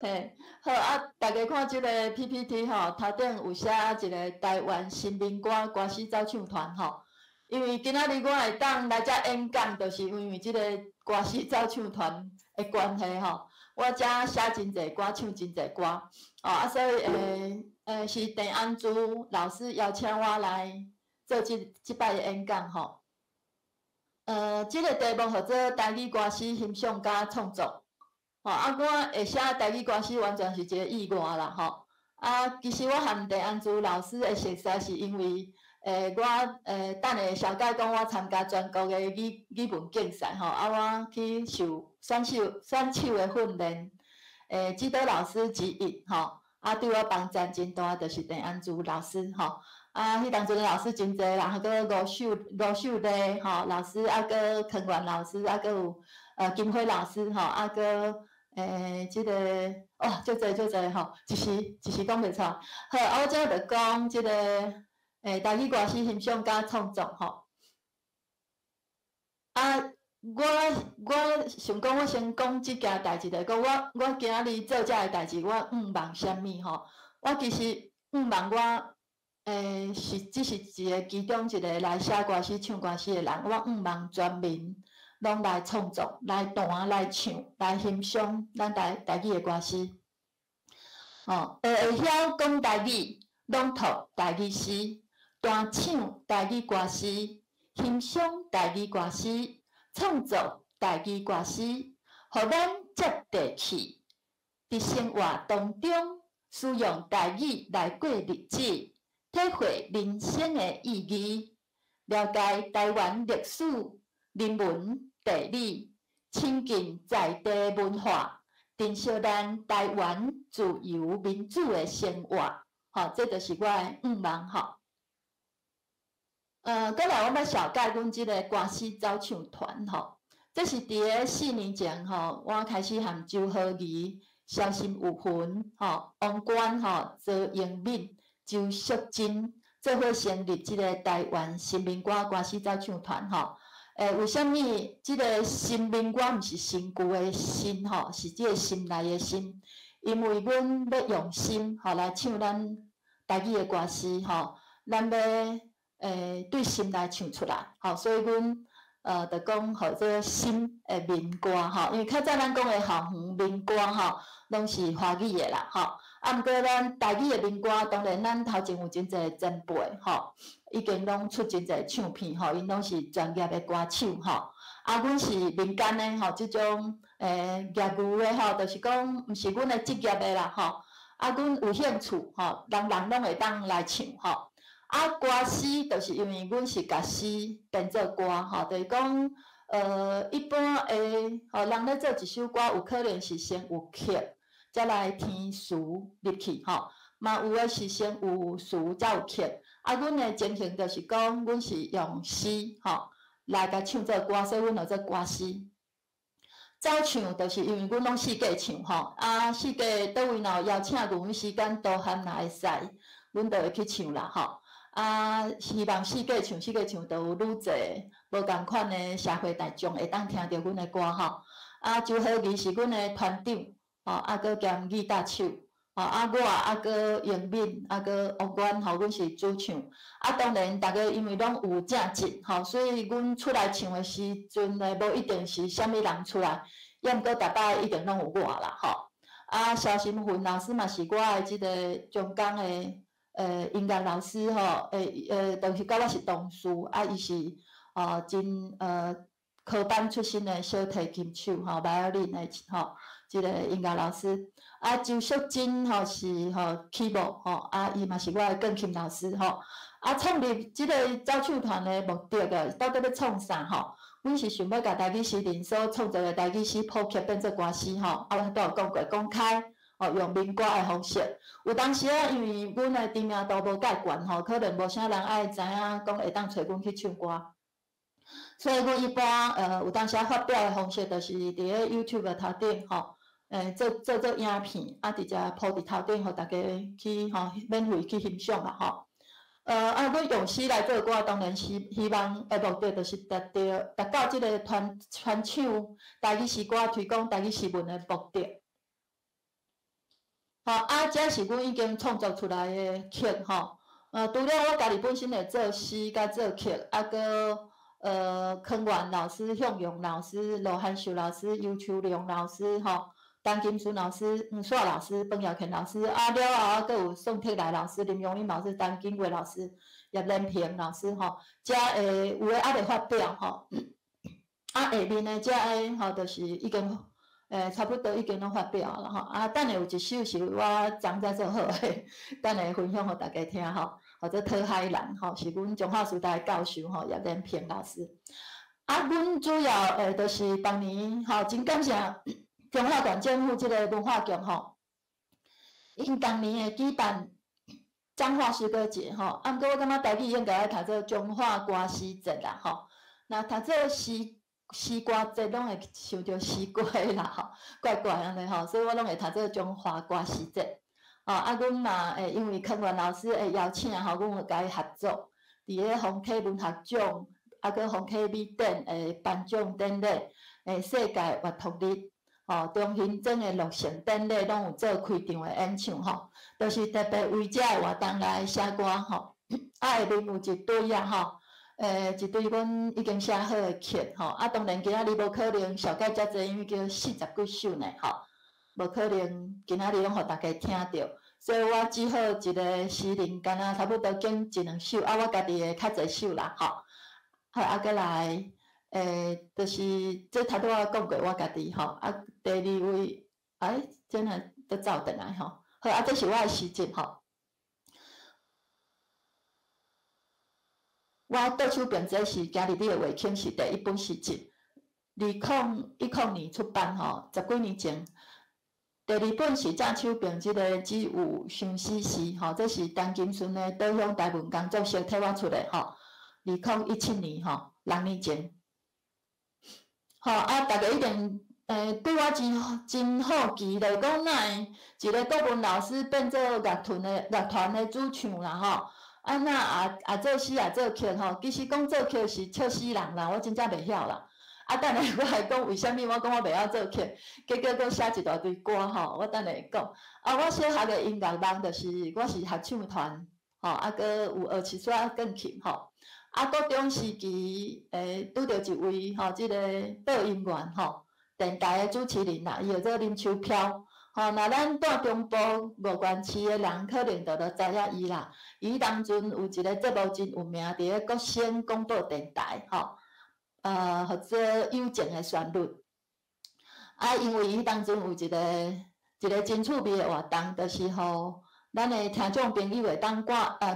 嘿，好啊！大家看這个 PPT 吼，頭頂有寫一个台灣新民歌歌詩走唱團吼。因為今仔日我會當來遮演講，就是因為這个歌詩走唱團的關係吼。我遮寫真濟歌，唱真濟歌，哦啊，所以是鄭安珠老師邀請我來做這擺的演講吼。這个題目號做台語歌詩欣賞佮創作。吼啊！我會寫台語歌詩，完全是一个意外啦吼。啊，其實我和鄭安珠老師的熟識，是因為我等下小解講，我參加全國的語文競賽吼，啊，我去受選手的訓練，指導老師之一吼，啊，對我幫助真大，就是鄭安珠老師吼。啊，彼當陣老師真濟啦，閣吳秀麗吼老師，啊，閣康元老師，啊，閣有金輝老師吼，啊，閣這个哦，足濟足濟吼，一時一時講袂出來。好，啊，我這就講這个台語歌詩欣賞佮創作吼。啊，我想講，我先講這件代誌，就講我今仔日做這个代誌，我向望啥物吼？我其實向望我是只是一个其中一个來寫歌詩、唱歌詩的人，我向望全民攏來創作、來彈、來唱、來欣賞咱台語的歌詩。哦，會曉講台語，朗讀台語詩，彈唱台語歌詩，欣賞台語歌詩，創作台語歌詩，予咱接地氣，佇生活當中使用台語來過日子，體會人生的意義，了解台灣歷史、人文、地理，親近在地文化，珍惜咱台灣自由民主的生活。吼，這就是我的願望吼。閣來我欲紹介阮這个歌詩走唱團吼，這是佇咧4年前吼，我開始和周和儀、蕭心有魂吼、王冠吼、周英敏、周淑珍做伙成立這个台灣新民歌歌詩走唱團吼。為啥物這个新民歌毋是新舊的新吼，是這个心內的心？因為阮欲用心吼來唱咱台語的歌詩吼，咱欲對心內唱出來吼，所以阮就講號做心的民歌吼，因為較早咱講的校園民歌吼，攏是華語的啦吼。啊，毋過咱台語的民歌，當然咱頭前有真濟前輩吼，已經攏出真濟唱片吼，𪜶攏是專業的歌手吼。啊，阮是民間的吼，這種業餘的吼，就是講毋是阮的職業的啦吼。啊，阮有興趣吼，人人攏會當來唱吼。啊，歌詩就是因為阮是共詩編做歌吼，就是講，一般的吼人咧做一首歌，有可能是先有曲，才來填詞入去吼，嘛有的是先有詞才有曲。啊，阮的情形就是講，阮是用詩吼來共唱做歌，所以阮號做歌詩。走唱就是因為阮攏四界唱吼，啊，四界佗位若有邀請，阮時間都含若會使，阮就會去唱啦吼。啊，希望四界唱，四界唱，就有愈濟無仝款的社會大眾會當聽著阮的歌吼。啊，周和儀是阮的團長，吼，啊，閣兼吉他手，吼，啊，我啊，閣英敏，啊，閣王冠吼，阮是主唱。啊，當然，逐家因為攏有正職，吼，所以阮出來唱的時陣呢，無一定是啥物人出來，抑毋過逐擺一定攏有我啦，吼。啊，蕭心芬老師嘛是我的這个中江的音樂老師吼，就是佮我是同事，啊，伊是真科班出身的小提琴手吼，violin 的吼，這个音樂老師。啊，周淑珍吼是吼 keyboard 吼，啊，伊嘛是我的鋼琴老師吼。啊，創立這个走唱團的目的個，到底欲創啥吼？阮是想欲共台語詩人所創作的台語詩普及變做歌詩吼。啊，我拄有講過，公開。哦，用民歌的方式，有當時仔，因為阮的知名度無蓋懸吼，可能無啥人愛知影講會當揣阮去唱歌，所以阮一般有當時仔發表的方式，就是佇咧 YouTube 的頭頂吼，做影片，啊，直接鋪佇頭頂，予大家去吼免費去欣賞啦吼。啊，阮用詩來做歌，當然是希望的目的，就是達到這个傳唱台語詩歌、推廣台語詩文的目的。吼，啊，這是阮已經創作出來的曲吼。除了我家己本身會做詩佮做曲，啊，閣康元老師、向陽老師、羅漢秀老師、尤秋龍老師吼，陳金順老師、黃雪老師、彭耀乾老師，啊，了後閣有宋鐵來老師、林榮英老師、陳景岳老師、葉連平老師吼，遮會有的猶未發表吼。啊，下面的遮个吼，就是已經差不多已經攏發表啦吼。啊，等下有一首是我昨才做好的，等下分享予大家聽吼，號做《討海人》吼，是阮中華師大的教授吼葉連平老師。啊，阮主要就是逐年吼，真感謝彰化縣政府這个文化局吼，𪜶逐年會舉辦彰化詩歌節吼。啊，毋過我感覺台語應該愛讀做彰化歌詩節啦吼。若讀做詩歌節，攏會想著詩歌啦吼，怪怪按呢吼，所以我攏會讀做彰化歌詩節。吼，啊，阮嘛會因為康元老師的邀請吼，阮有共伊合作，佇咧馮啟文學獎，啊，閣馮啟美典的頒獎典禮，世界閱讀日，吼，中興莊的落成典禮，攏有做開場的演唱吼，就是特別為這个活動來寫歌吼。啊，下面有一堆啊吼。一堆阮已經寫好的曲吼，啊，當然今仔日無可能紹介遮濟，因為叫四十幾首呢吼，無可能今仔日攏予大家聽著，所以我只好一个詩人，敢若差不多揀一兩首，啊，我家己的較濟首啦吼。好，啊，閣來，就是這頭拄仔講過我家己吼，啊，第二位，哎，這若閣走轉來吼，好，啊，這是我的詩集吼。我倒手邊這是今日你的話傾是第一本詩集，2010年出版吼，十幾年前。第二本是正手邊這个只有相思時吼，這是陳金順的島鄉台文工作室替我出的吼，2017年吼，6年前。吼啊，大家一定對我真真好奇，就是講哪會一个國文老師變做樂團的主唱啦吼。啊，那也也做詩也做曲吼，其實講做曲是笑死人啦，我真正袂曉啦。啊，等下我來講為啥物我講我袂曉做曲，結果閣寫一大堆歌吼，我等下會講。啊，我小學的音樂夢就是我是合唱團吼，啊，閣有學一撮鋼琴吼。啊，國中時期拄著一位吼，這個播音員吼，電台的主持人啦，伊叫做林秋飄。吼，若咱住中部五權市的人，可能就知影伊啦。伊當陣有一个節目真有名，佇咧國省廣播電台，吼，號做友情的旋律。啊，因為伊當陣有一个一个真趣味的活動，就是予咱的聽眾朋友會當歌，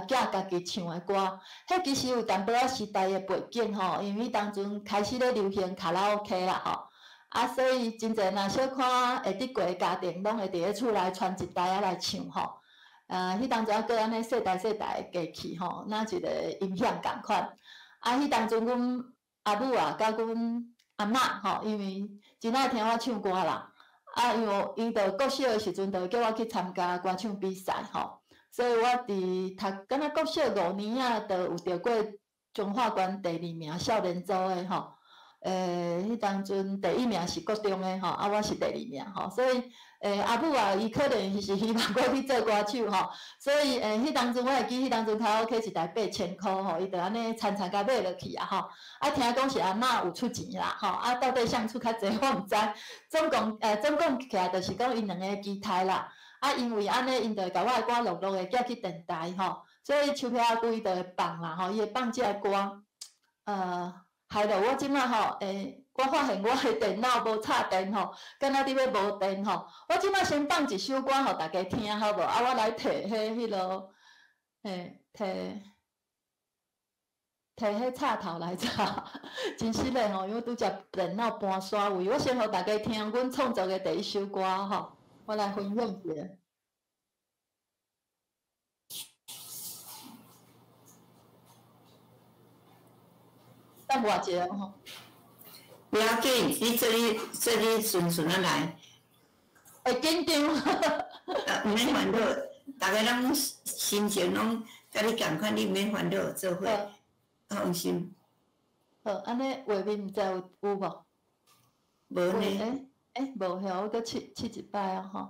寄家己唱的歌。彼其實有淡薄仔時代的背景吼，因為當陣開始咧流行卡拉 OK 啦，吼。啊，所以真濟若小可會得過的家庭，攏會佇咧厝內傳一台仔來唱吼。彼當陣猶閣按呢世代世代的過去吼，若一個音響仝款。啊，彼當陣阮阿母啊，佮阮阿嬤吼，因為真愛聽我唱歌啦。啊，因為𪜶著國小的時陣，就會叫我去參加歌唱比賽吼，所以我佇讀敢若國小五年仔，就有得過彰化縣第二名少年組的吼。彼當陣第一名是國中的吼，啊，我是第二名吼，所以阿母啊，伊可能是希望我去做歌手吼，所以彼當陣我會記，彼當陣卡拉 OK 一台8000箍吼，伊就按呢田田共買落去啊吼，啊，聽講是阿嬤有出錢啦吼，啊，到底誰出較濟我毋知，總共起來就是講𪜶兩个期待啦，啊，因為按呢，𪜶就會共我的歌錄錄的寄去電台吼，所以秋飄阿舅伊就會放啦吼，伊會放這个歌，害落我這馬吼，我發現我的電腦無插電吼，敢若佇咧無電吼。我這馬先放一首歌予大家聽好無？啊，我來提彼彼落，提提彼插頭來插，真實的吼，因為拄才電腦搬煞位。我先予大家聽阮創作的第一首歌吼，我來分享一下。等偌濟吼？不要緊，你這裡這裡順順仔來。會緊張。毋免煩惱，逐个攏心情攏佮你仝款，你毋免煩惱，做伙放心。好，按呢畫面毋知有有無？無呢。欸，無吼，我閣試試一擺啊吼。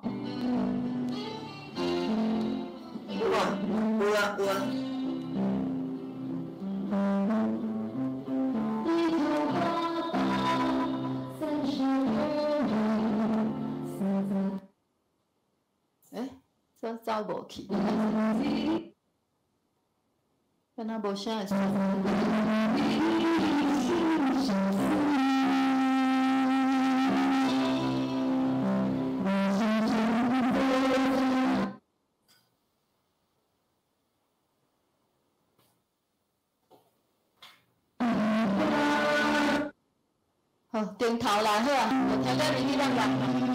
這走無去，敢若無啥會。好，頂頭來好啊，有聽到你彼兩個。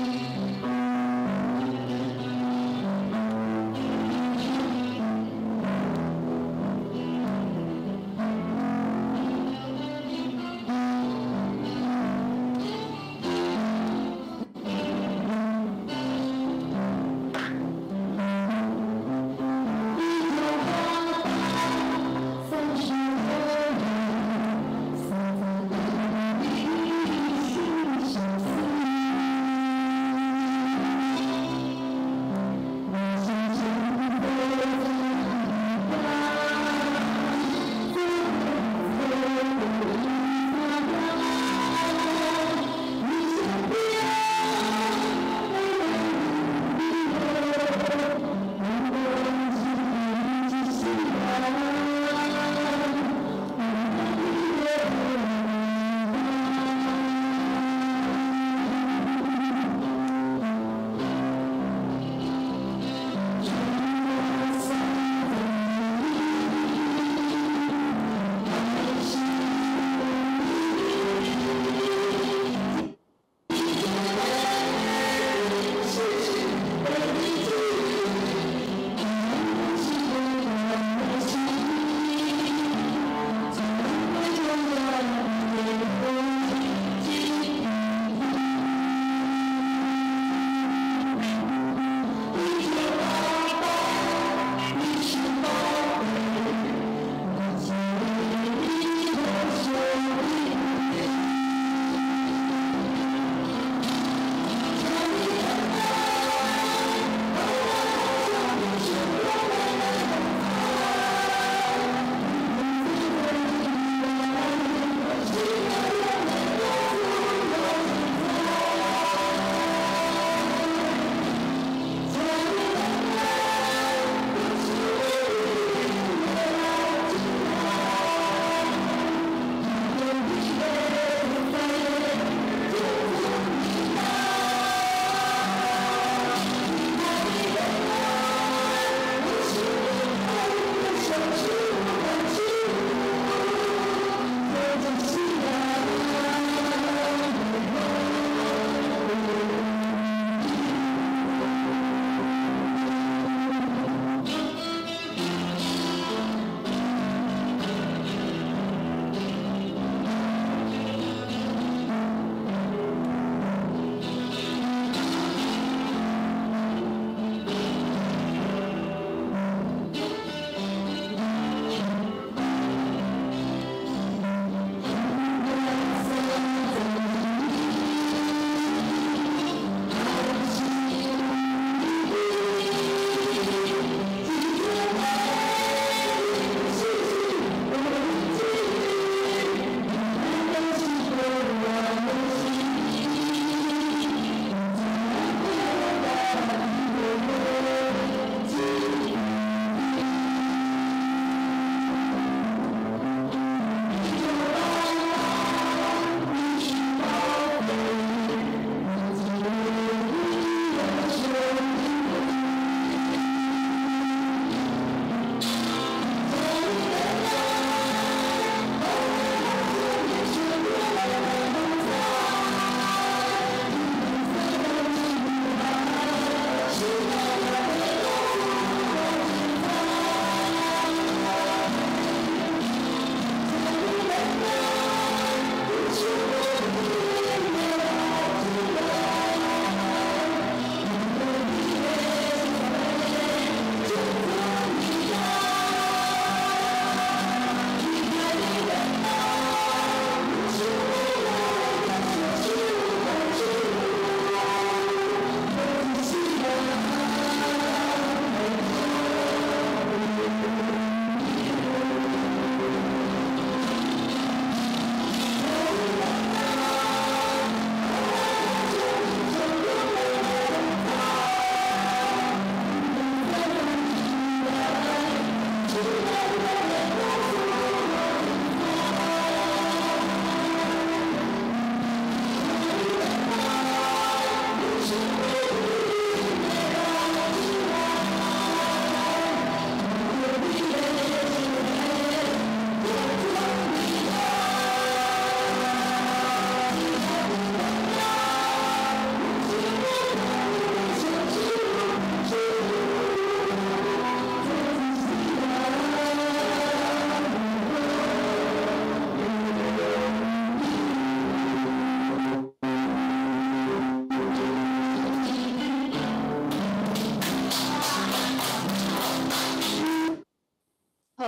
好，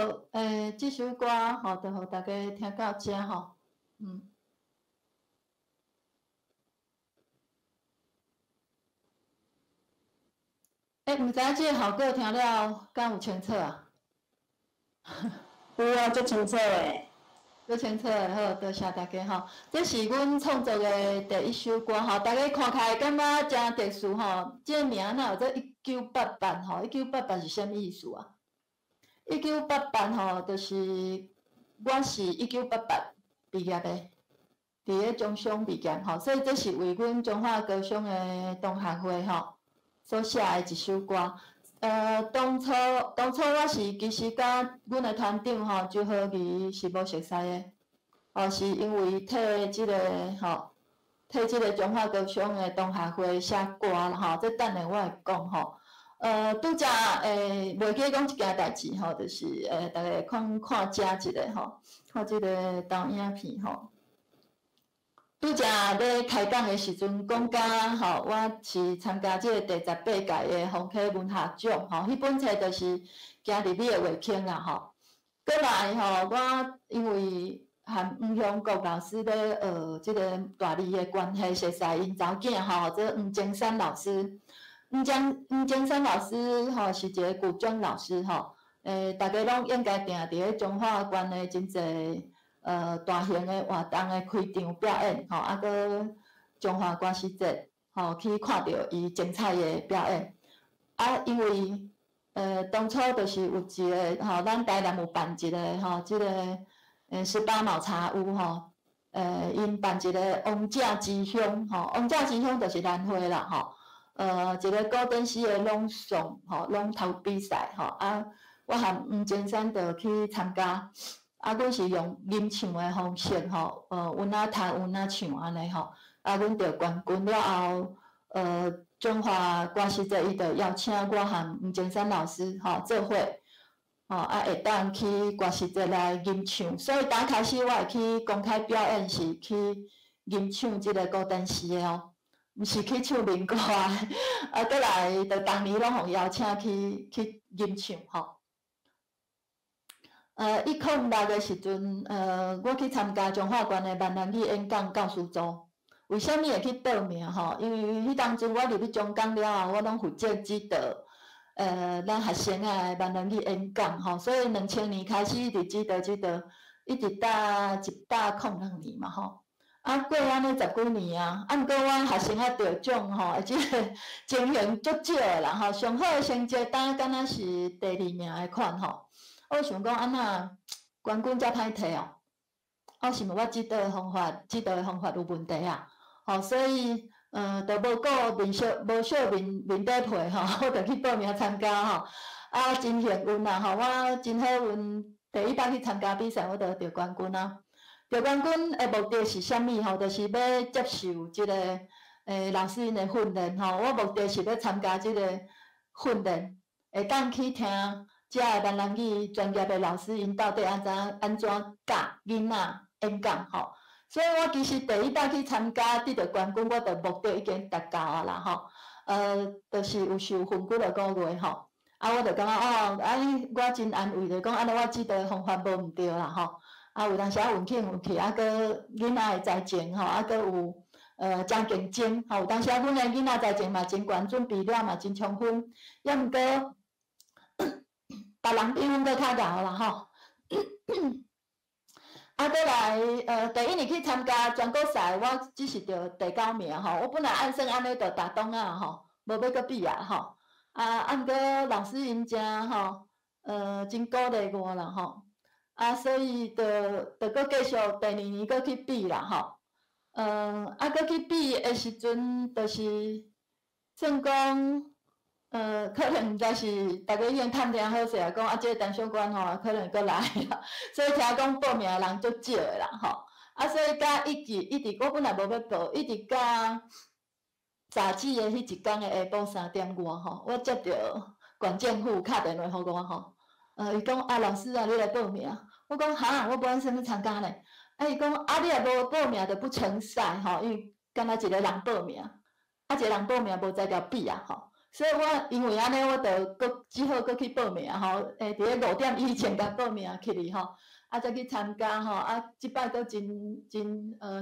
這首歌吼，就予大家聽到這吼，毋知影這个效果聽了敢有清楚啊？有啊，足清楚的。足清楚的，好，多謝大家吼。這是阮創作的第一首歌吼，大家看起來感覺誠特殊吼。這個名哪有做一九八八吼？一九八八是啥物意思啊？一九八八吼，就是我是一九八八畢業的，佇咧中商畢業吼，所以這是為阮中華高中的同學會吼所寫的一首歌。當初我是其實佮阮的團長吼周和儀是無熟似的，哦，是因為替這個吼，替這個中華高中的同學會寫歌啦吼，這等下我會講吼。拄才袂記講一件代誌吼，就是大家看看遮一下吼，看這個投影片吼。拄才咧開講的時陣，講甲吼，我是參加這個第18屆的宏啟文學獎吼，彼本冊就是行入去的畫坑啦吼。過來吼，我因為和黃香國老師咧學這個大字的關係，熟似𪜶查某囝吼，這黃金山老師。黃金山老師吼是一個古裝老師吼，大家攏應該定佇咧彰化縣的真濟大型的活動的開場表演吼，啊，閣彰化歌诗節吼去看著伊精彩的表演。啊，因為當初就是有一個吼，咱台南有辦一個吼，這個18卯茶屋吼，𪜶辦一個王者之鄉吼，王者之鄉就是蘭花啦吼。一個古典詩的朗誦吼，朗讀比賽吼，啊，我和黃金山就去參加，啊，阮是用吟唱的方式吼，有哪讀有哪唱按呢吼，啊，阮得冠軍了後，中華歌詩節伊就邀請我和黃金山老師吼做伙，吼，啊，會當去歌詩節來吟唱，所以剛開始我會去公開表演是去吟唱這個古典詩的哦。毋是去唱民歌，啊，閣來就逐年攏予邀請去吟唱吼。106的時陣，我去參加彰化縣的閩南語演講教師組。為啥物會去報名吼？因為彼當陣我入去中港了後，我攏負責指導，咱學生仔的閩南語演講吼。所以2000年開始一直指導指導，一直到106年嘛吼。啊，過按呢十幾年啊，啊，毋過我學生仔得獎吼，這個情形足少的啦吼。上好的成績當敢若是第二名的款吼。我想講按怎冠軍遮歹提哦？啊，是毋我指導的方法，指導的方法有問題啊？吼，所以，就無顧面小，無小面面底皮吼，我就去報名參加吼。啊，真幸運啦吼，我真好運，第一擺去參加比賽，我就得冠軍啊。得冠軍的目的是啥物吼？就是欲接受這個老師𪜶的訓練吼。我目的是欲參加這個訓練，會當去聽遮个閩南語專業的老師𪜶到底按怎教囡仔演講吼。所以我其實第一擺去參加得著冠軍，我就目的已經達到啊啦吼。就是有受訓幾落個月吼。啊，我就感覺哦，啊，我真安慰，就講按呢我指導的方法無毋對啦吼。啊，有當時仔運氣運氣，啊，閣囡仔的才情吼，啊，閣有誠競爭吼。有當時仔阮的囡仔才情嘛真懸，準備了嘛真充分，抑毋過別人比阮閣較𠢕啦吼。啊，閣來第一年去參加全國賽，我只是得第九名吼。我本來按算按呢就打檔仔吼，無欲閣比啊吼。啊，毋過老師𪜶誠吼，真鼓勵我啦吼。啊，所以就閣繼續第二年閣去比啦吼。啊，閣去比的時陣，就是算講，可能毋知是逐家已經探聽好勢啊，講啊，這個陳小官吼，可能閣來啊，所以聽講報名的人足少的啦吼。啊，所以甲一直一直，我本來無欲報，一直甲雜誌的彼一工的下晡3點外吼，我接著縣政府敲電話予我吼，伊講啊，老師啊，你來報名。我講哈，我無按啥物參加呢？啊，伊講啊，你若無報名就不成賽吼，因為敢若一個人報名，啊，一個人報名無才調比啊吼。所以我因為按呢，我就閣只好閣去報名吼，佇咧5點以前共報名起去吼，啊，才去參加吼，啊，這擺閣真真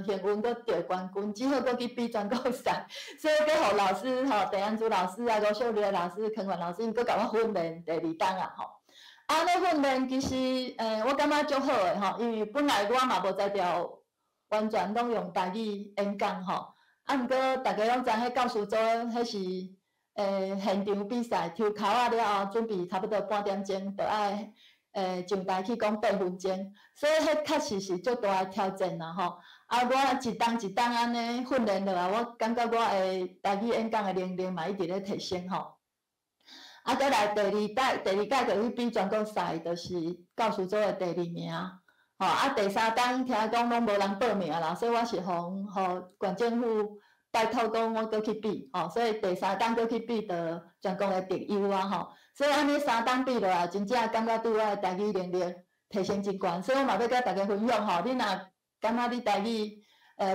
幸運閣得冠軍，只好閣去比全國賽，所以閣予老師吼，鄭安珠老師啊，吳秀麗老師、康元老師，𪜶閣共我訓練第二冬啊吼。啊，咧訓練其實，我感覺足好的吼，因為本來我嘛無才調，完全攏用台語演講吼。啊，毋過逐家攏知彼教師組，彼是現場比賽，抽跤仔了後，準備差不多半點鐘，就愛上台去講8分鐘，所以彼確實是足大的挑戰啦吼。啊，我一冬一冬按呢訓練落來，我感覺我的台語演講的能力嘛一直咧提升吼。啊，閣來第二屆，第二屆就去比全國賽，就是教師組的第二名。吼，啊，第三冬聽講攏無人報名啦，所以我是予縣政府拜託講我閣去比，吼，所以第三冬閣去比，就全國的特優啊吼。所以按呢三冬比落來，真正感覺對我的台語能力提升真懸。所以我嘛欲佮大家分享吼，你若感覺你台語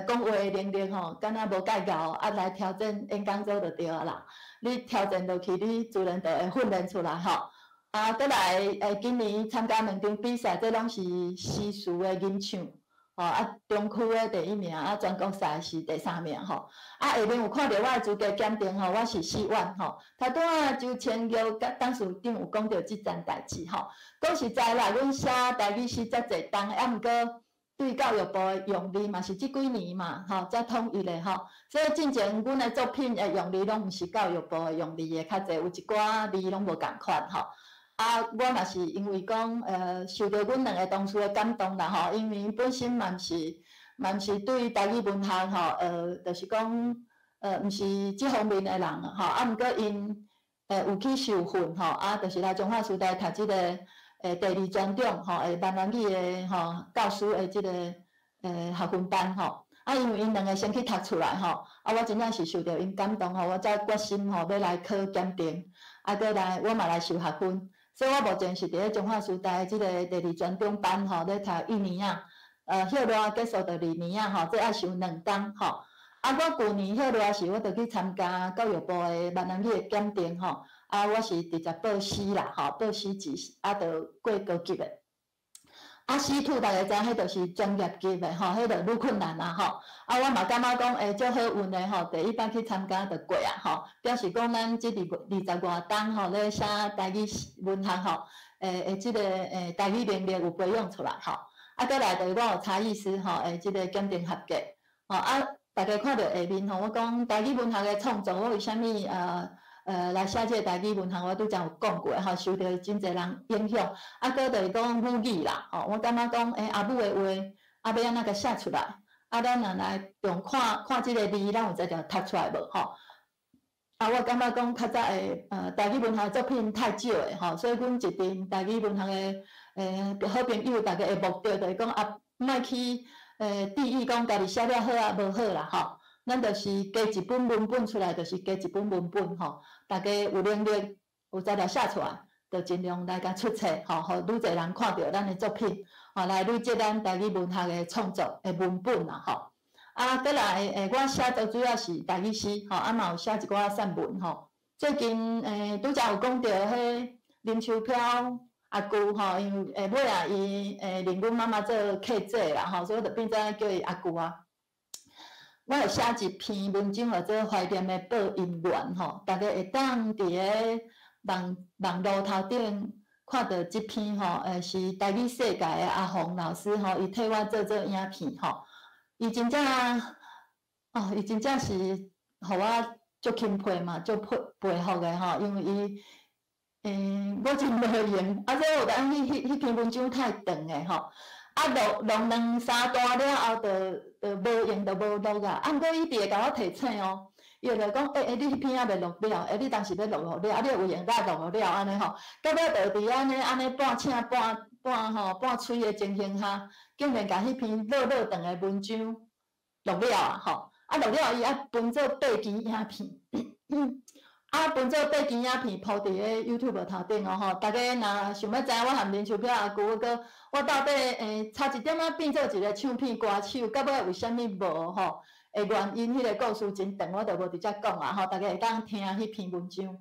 講話的能力吼，敢若無蓋𠢕，啊來挑戰演講組就對啊啦。你挑戰落去，你自然就會訓練出來吼。啊，閣來今年參加兩場比賽，這攏是詩詞的吟唱，吼啊，中區的第一名，啊，全國賽是第三名吼。啊，下面有看著我的資格檢定吼，我是四院吼。頭拄仔周千玉佮董事長有講著這件代誌吼。講實在啦，阮寫台語詩遮濟冬，啊，毋過對教育部的用字嘛是這幾年嘛吼才統一的吼。所以進前阮的作品的用字攏毋是教育部的用字的較濟，有一寡字攏無仝款吼。啊，我嘛是因為講，受著阮兩個同事的感動啦吼，因為本身嘛毋是對台語文學吼，就是講，毋是這方面的人吼，啊，毋過𪜶有去受訓吼，啊，就是來中華師大讀這個第二專長吼，閩南語的吼教師的這個學分班吼，啊，因為𪜶兩個先去讀出來吼，啊，我真正是受著𪜶感動吼，我才決心吼欲來考檢定，啊，閣來我嘛來修學分。所以我目前是佇咧中華師大這個第二專長班吼，咧讀一年仔，歇熱結束就二年仔吼，這愛修兩冬吼。啊，我舊年歇熱時，我就去參加教育部的閩南語的檢定吼，啊，我是直接報 C 啦吼，報 C 級，啊，就過高級的。啊，C2 逐家知，彼就是專業級的吼，彼就愈困難啊吼。啊，我嘛感覺講，足好運的吼，第一擺去參加就過啊吼，表示講咱這20外冬吼咧寫台語文學吼，這個台語能力有培養出來吼。啊，閣來就是我有茶藝師吼，這個檢定合格。吼啊，逐家看著下面吼，我講台語文學的創作，我為啥物來寫這個台語文學，我拄才有講過吼，受著真濟人影響。啊，閣就是講母語啦，吼，我感覺講，阿母的話，啊，欲按怎共寫出來？啊，咱若來用看看這個字，咱有才調讀出來無？吼。啊，我感覺講較早的台語文學作品太少的吼，所以阮一陣台語文學的好朋友，逐家的目的就是講啊，莫去注意講家己寫了好啊無好啦吼。咱就是加一本文本出來，就是加一本文本吼。逐家有能力、有才調寫出來，就盡量來共出冊吼，予愈濟人看著咱的作品，吼，來累積咱台語文學的創作的文本啦吼。啊，閣來我寫作主要是台語詩吼，啊嘛有寫一寡散文吼。最近拄才有講著彼林秋飄阿舅吼，因為尾仔伊認阮媽媽做契姐啦吼，所以我就變做叫伊阿舅啊。我有寫一篇文章，號做《懷念的播音員》吼，逐家會當佇咧網路頭頂看著這篇吼，是台語世界的阿洪老師吼，伊替我做影片吼，伊真正哦，伊真正是予我足欽佩嘛，足佩佩服的吼，因為伊我真無閒，啊，所以有當彼篇文章太長的吼，啊，錄兩三段了後，就無閒，就無錄啊。啊，毋過伊佇會共我提醒哦，伊會來講，欸欸，你彼篇猶未錄了，欸，你當時欲錄予了，啊，你有閒才錄予了，按呢吼。到尾就佇按呢按呢半請半半吼半催的情形下，竟然共彼篇落落長的文章錄了啊吼。啊，錄了伊啊分做八支影片。啊，分做八支影片鋪佇咧 YouTube 頭頂哦吼，大家若想欲知影我和林秋飄阿舅閣我到底差一點仔變做一個唱片歌手，到尾為啥物無吼？的原因，彼個故事真長，我就無佇遮講啊吼，大家會當聽彼篇文章。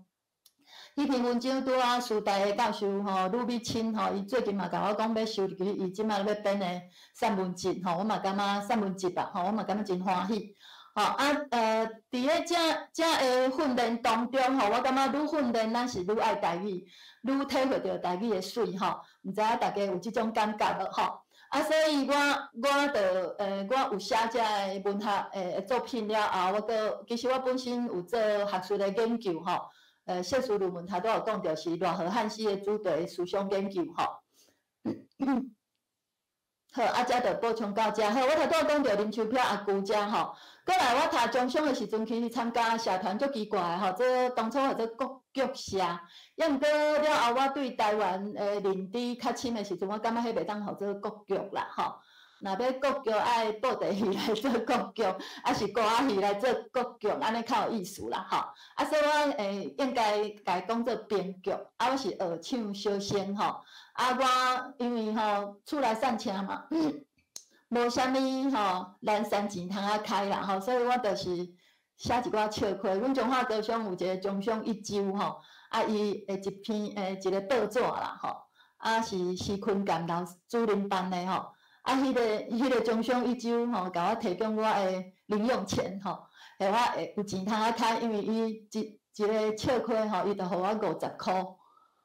彼篇文章拄仔師大的教授吼呂美清吼，伊最近嘛共我講欲收入去伊這擺欲編的散文集吼，我嘛感覺散文集吧吼，我嘛感覺真歡喜。吼啊佇咧這這个訓練當中吼，我感覺愈訓練咱是愈愛台語，愈體會著台語的媠吼。毋知影大家有這種感覺無吼？啊，所以我就我有寫這个文學的作品了後，我閣其實我本身有做學術的研究吼，碩士論文頭拄有講著是賴和漢詩的主題思想研究吼。好，啊，遮就補充到遮。好，我頭拄仔講著林秋飄阿舅遮吼，過來我讀中學的時陣去參加社團，足奇怪的吼，這當初號做國劇社，抑毋過了後我對台灣的認知較深的時陣，我感覺彼袂當號做國劇啦吼。若欲國劇愛布袋戲來做國劇，抑是歌仔戲來做國劇，按呢較有意思啦吼。啊，所以我應該共伊講做編劇，啊，我是學唱小生吼。啊，我因為吼厝內散車嘛，無啥物吼零散錢通啊開啦吼，所以我就是寫一寡笑話。阮中華高中有一個中商一周吼，啊，伊的一篇一個報紙啦吼，啊是施坤干老主任辦的吼，啊，彼個中商一周吼，共我提供我的零用錢吼，予我會有錢通啊開，因為伊一個笑話吼，伊就予我50箍。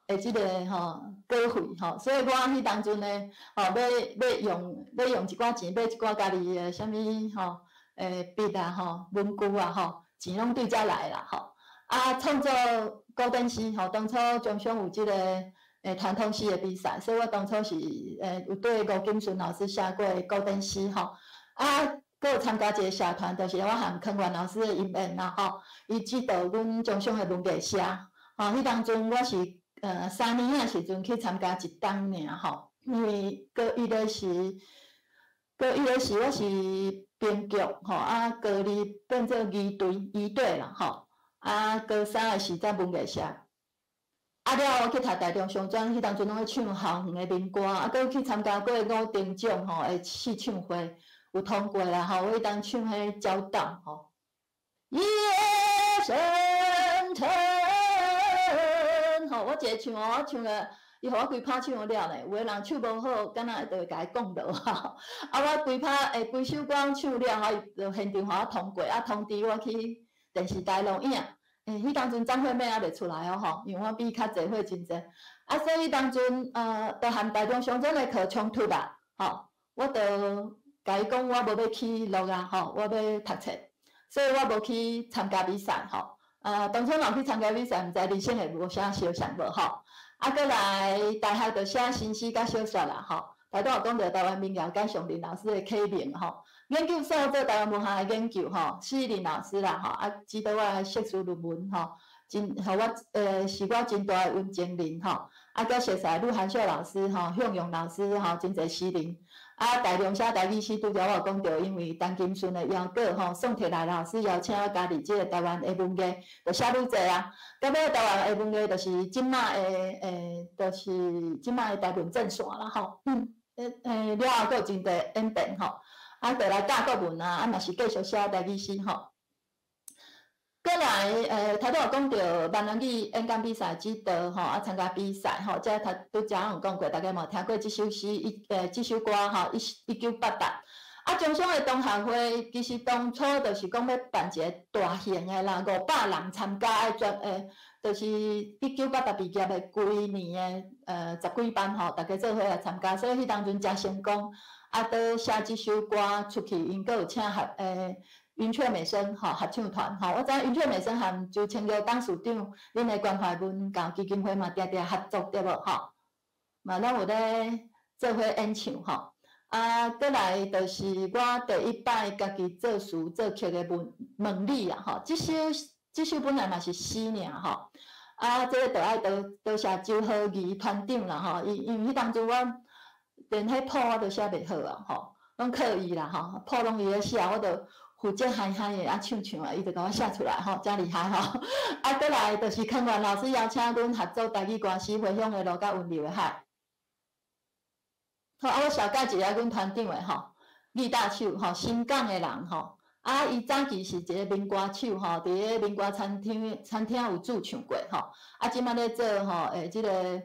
的這個吼稿費吼，所以我彼當陣呢，吼欲用一寡錢買一寡家己的啥物吼，筆啊吼，文具啊吼，錢攏對遮來啦吼。啊，創作古典詩吼，當初中商有這個傳統詩的比賽，所以我當初是有對吳金順老師寫過古典詩吼。啊，閣有參加一個社團，就是我和康元老師的音樂啦吼，伊指導阮中商的文藝社，吼，彼當陣我是3年仔時陣去參加一冬爾吼，因為高一的時我是編劇吼，啊高二變做儀隊儀隊啦吼，啊高三的時才文藝社，啊了後我去讀大中商專，彼當陣攏咧唱校園的民歌，啊閣去參加過五等獎吼的試唱會，有通過啦吼，我彼當唱彼個鳥斗吼，夜深沉。吼，我一个唱哦，我唱了，伊予我規拍唱了呢。有的人唱無好，敢若就會共伊講落吼。啊，我規拍規首歌唱了後，伊就現場予我通過，啊通知我去電視台錄影。彼當陣張惠妹猶未出來哦吼，因為我比伊較濟歲真濟。啊，所以彼當陣就和大中商專的課衝突啦，吼，我就共伊講我無欲去錄啊，吼，我欲讀冊，所以我無去參加比賽吼。啊，當初若去參加比賽，毋知人生會無啥相像無吼。啊，閣來大學就寫新詩佮小說啦吼。頭拄有講著台灣民謠佮上林老師的啟蒙吼。研究所做台灣文學的研究吼，施林老師啦吼，啊指導我的碩士論文吼，真予我是我真大的恩情人吼。啊，閣熟似呂韓秀老師吼，向陽老師吼，真濟師人。啊，大量寫台語詩，拄才我有講著，因為陳金順的邀稿吼，宋鐵來老師邀請我加入這個台灣的文藝，就寫愈濟啊。到尾台灣的文藝就是這馬的就是這馬的台文陣線啦吼。了後閣有真濟演變吼。啊，就來教國文啊，啊嘛是繼續寫台語詩吼。過來，頭拄有講著閩南語演講比賽指導吼，啊參加比賽吼，這頭拄才有講過，大家嘛有聽過這首詩，這首歌吼，1988。啊，中商的同學會其實當初就是講欲辦一個大型的啦，500人參加的專就是1988畢業的規年的十幾班吼，大家做伙來參加，所以彼當陣誠成功。啊，閣寫這首歌出去，𪜶閣有請學雲雀美聲吼合唱團吼，我知影雲雀美聲和周清玉董事長，恁的關懷文教基金會嘛，定定合作對無吼？嘛攏有咧做伙演唱吼。啊，閣來就是我第一擺家己作詞作曲的問問你啊吼，這首本來嘛是詩爾吼。啊，這个就愛多多謝周浩儀團長啦吼，伊因為彼當陣我連彼譜我都寫袂好啊吼，攏靠伊啦吼，譜攏伊咧寫，我就負責嗨嗨的啊唱唱啊，伊就共我寫出來吼，誠厲害吼。啊，閣來就是康元老師邀請阮合作台語歌詩《回鄉的路》佮溫柔的海。好，啊，我紹介一下阮團長的吼，李大手吼，新港的人吼。啊，伊早期是一个民歌手吼，佇个民歌餐廳有駐唱過吼。啊，這擺咧做吼，這个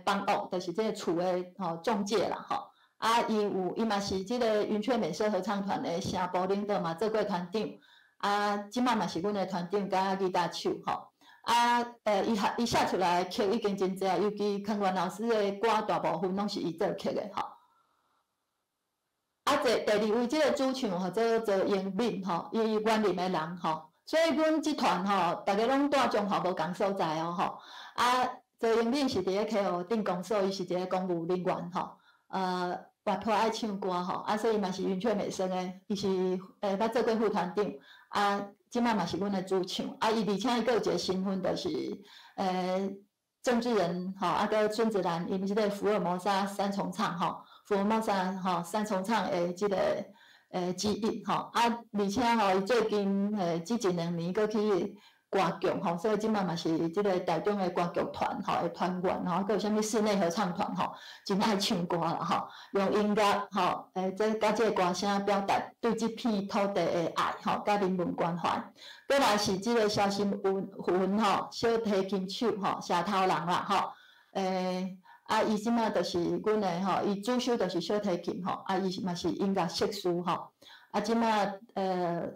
房屋，就是這个厝的吼中介啦吼。啊，伊有伊嘛是這个雲雀美聲合唱團的聲部領導嘛，做過團長。啊，這擺嘛是阮的團長佮吉他手吼。啊，伊寫出來的曲已經真濟啊，尤其康元老師的歌大部分攏是伊作曲的吼。啊，第二位這个主唱號做周英敏吼，伊員林的人吼，所以阮這團吼，逐个攏蹛彰化無仝所在哦吼。啊，周英敏是佇咧溪湖鎮公所，伊是一个公務人員吼，活潑愛唱歌吼，啊，所以嘛是雲雀美聲的，伊是捌做過副團長，啊，這擺嘛是阮的主唱，啊，伊而且伊閣有一個身份，就是政治人吼，啊，閣孫子蘭，𪜶這个福爾摩沙三重唱吼。福爾摩沙吼三重唱的這个之一吼，啊，而且吼，伊最近這一兩年閣去歌劇吼，所以這擺嘛是這个台中的歌劇團吼的團員吼，閣有啥物室內合唱團吼，真愛唱歌啦吼，用音樂吼，這佮這个歌聲表達對這片土地的愛吼，佮人文關懷。閣來是這个蕭心雲吼，小提琴手吼，社頭人啦吼，啊，伊這擺就是阮的吼，伊主修就是小提琴吼，啊，伊嘛是音樂碩士吼，啊，這擺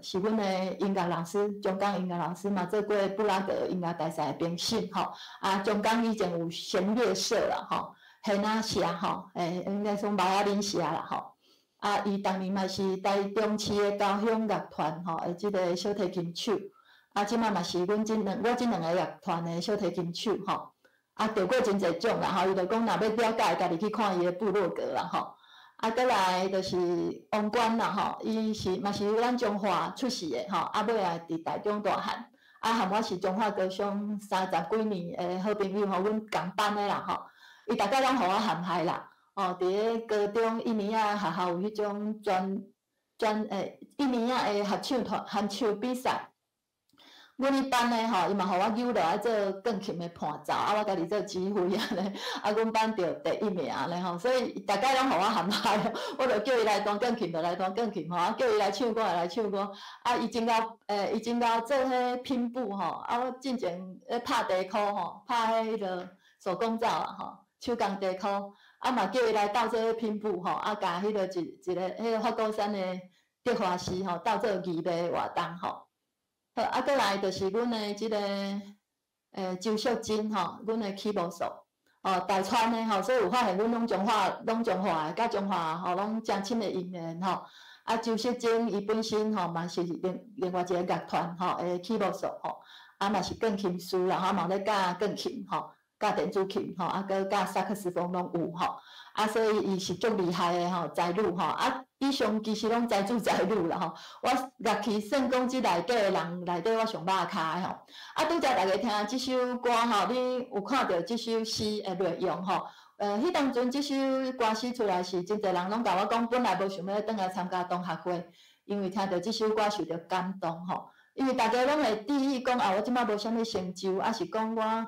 是阮的音樂老師，中港音樂老師嘛做過布拉格音樂大賽的評審吼，啊，中港以前有弦樂社啦吼，弦仔社吼，應該說馬雅林社啦吼，啊，伊當年嘛是台中市的交響樂團吼的這个小提琴手，啊，這擺嘛是阮這兩我這兩個樂團的小提琴手吼。啊，得過真濟獎啦吼，伊就講若欲了解，家己去看伊的部落格啦吼。啊，閣來就是王冠啦吼，伊是嘛是咱彰化出世的吼，啊，尾仔佇台中大漢，啊，和我是彰化高中三十幾年的好朋友吼，阮仝班的啦吼。伊逐擺攏予我陷害啦，哦，佇咧高中一年仔學校有彼種專專一年仔的合唱團合唱比賽。阮彼班的吼，伊嘛予我揪落來做鋼琴的伴奏，啊，我家己做指揮按呢，啊，阮班著第一名按呢吼，所以逐擺攏予我陷害，我就叫伊來彈鋼琴，就來彈鋼琴吼，啊，叫伊來唱歌，就來唱歌，啊，伊真𠢕做彼拼布吼，啊，我進前咧拍地箍吼，拍彼个手工皂啊吼，手工地箍，啊嘛叫伊來鬥做拼布吼，啊，共彼个一一个彼个法鼓山的德華寺吼鬥做義賣活動吼。好，啊，閣來就是阮的這个周淑珍吼，阮的起步手，哦，大川的吼，所以有發現阮攏彰化，攏彰化的，佮彰化吼攏誠親的姻緣吼。啊，周淑珍伊本身吼嘛是另外一个樂團吼的起步手吼，啊嘛是鋼琴師啦，吼嘛咧教鋼琴吼，教電子琴吼，啊閣教薩克斯風攏有吼。啊，所以伊是足厲害的吼，才女吼。啊，以上其實攏才子才女啦吼。我樂器算講這內底的人內底，我上肉跤的吼。啊，拄才逐家聽這首歌吼，你有看著這首詩的內容吼？彼當陣這首歌詩出來時，真濟人攏共我講，本來無想欲轉來參加同學會，因為聽著這首歌受著感動吼。因為逐家攏會記憶講啊，我這擺無啥物成就，抑是講我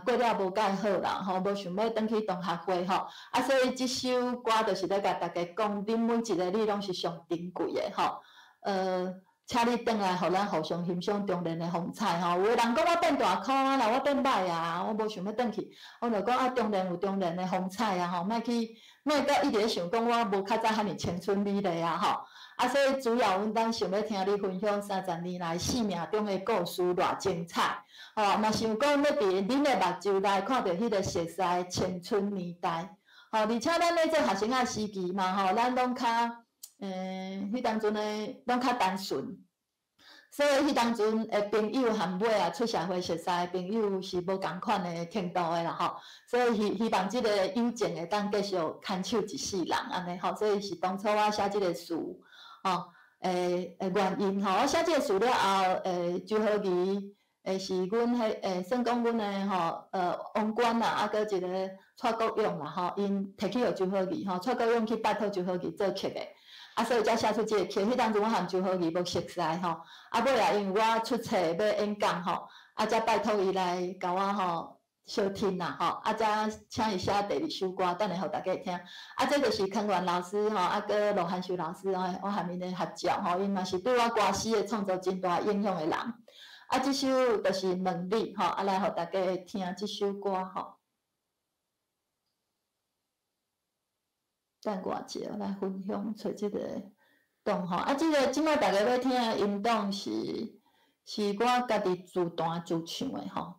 過了無蓋好啦，吼，無想欲轉去同學會吼，啊，所以這首歌就是咧共大家講，恁每一个你攏是上珍貴的吼，請你轉來，予咱互相欣賞中年的風采吼。有的人講我變大箍啊啦，我變歹啊，我無想欲轉去。我就講啊，中年有中年的風采啊吼，莫去莫閣一直咧想講我無較早遐爾青春美麗啊吼。啊，所以主要阮咱想欲聽你分享30年來生命中的故事偌精彩，吼，嘛想講欲佇恁的目睭內看著彼個熟似的青春年代，吼，而且咱咧做學生仔時期嘛，吼，咱攏較，彼當陣的攏較單純，所以彼当阵的朋友和尾啊出社会熟似的朋友是无仝款的程度的啦吼，所以希望这个友情会当继续牵手一世人按呢吼，所以是当初我写这个词吼，的原因吼。我写这个词了后，周好仪，是阮彼，算讲阮的吼，王冠啦，啊，阁一个蔡国勇啦吼，𪜶提去予周好仪吼，蔡国勇去拜托周好仪做曲的。啊，所以才写出这个曲。彼当阵我和周好仪无熟似吼，啊，尾仔因为我出册欲演讲吼，啊，才拜托伊来共我吼相听啦吼，啊，才请伊写第二首歌，等下予大家听。啊，这就是康元老师吼，啊，阁罗汉秀老师吼，我和𪜶的合作吼，𪜶嘛是对我歌词的创作真大影响的人。啊，这首就是问你吼，啊，来予大家听这首歌吼。等我一下来分享揣这个档吼，啊，这个这摆大家欲听的音档是我家己自弹自唱的吼，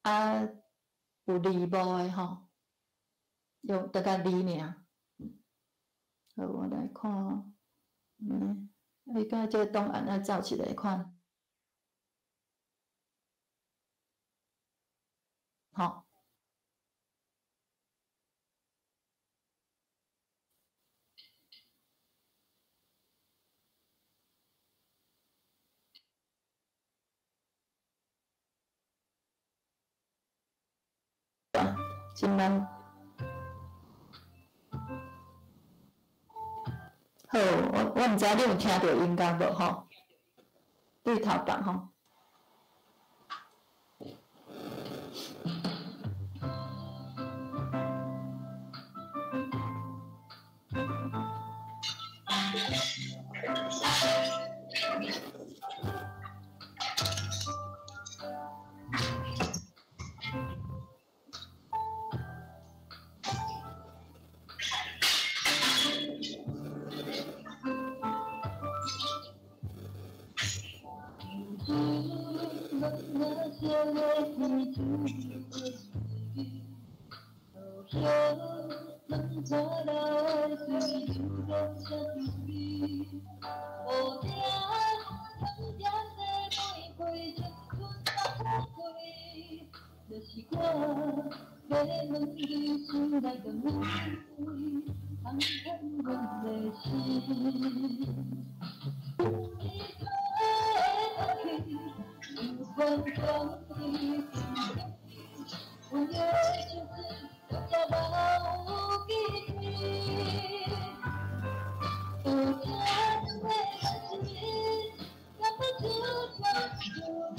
啊，有字幕的吼，用大概字尔。好，我来看，你敢这个档案爱走一个款，吼。真难。好，我毋知你有听著音乐无吼？对头版吼。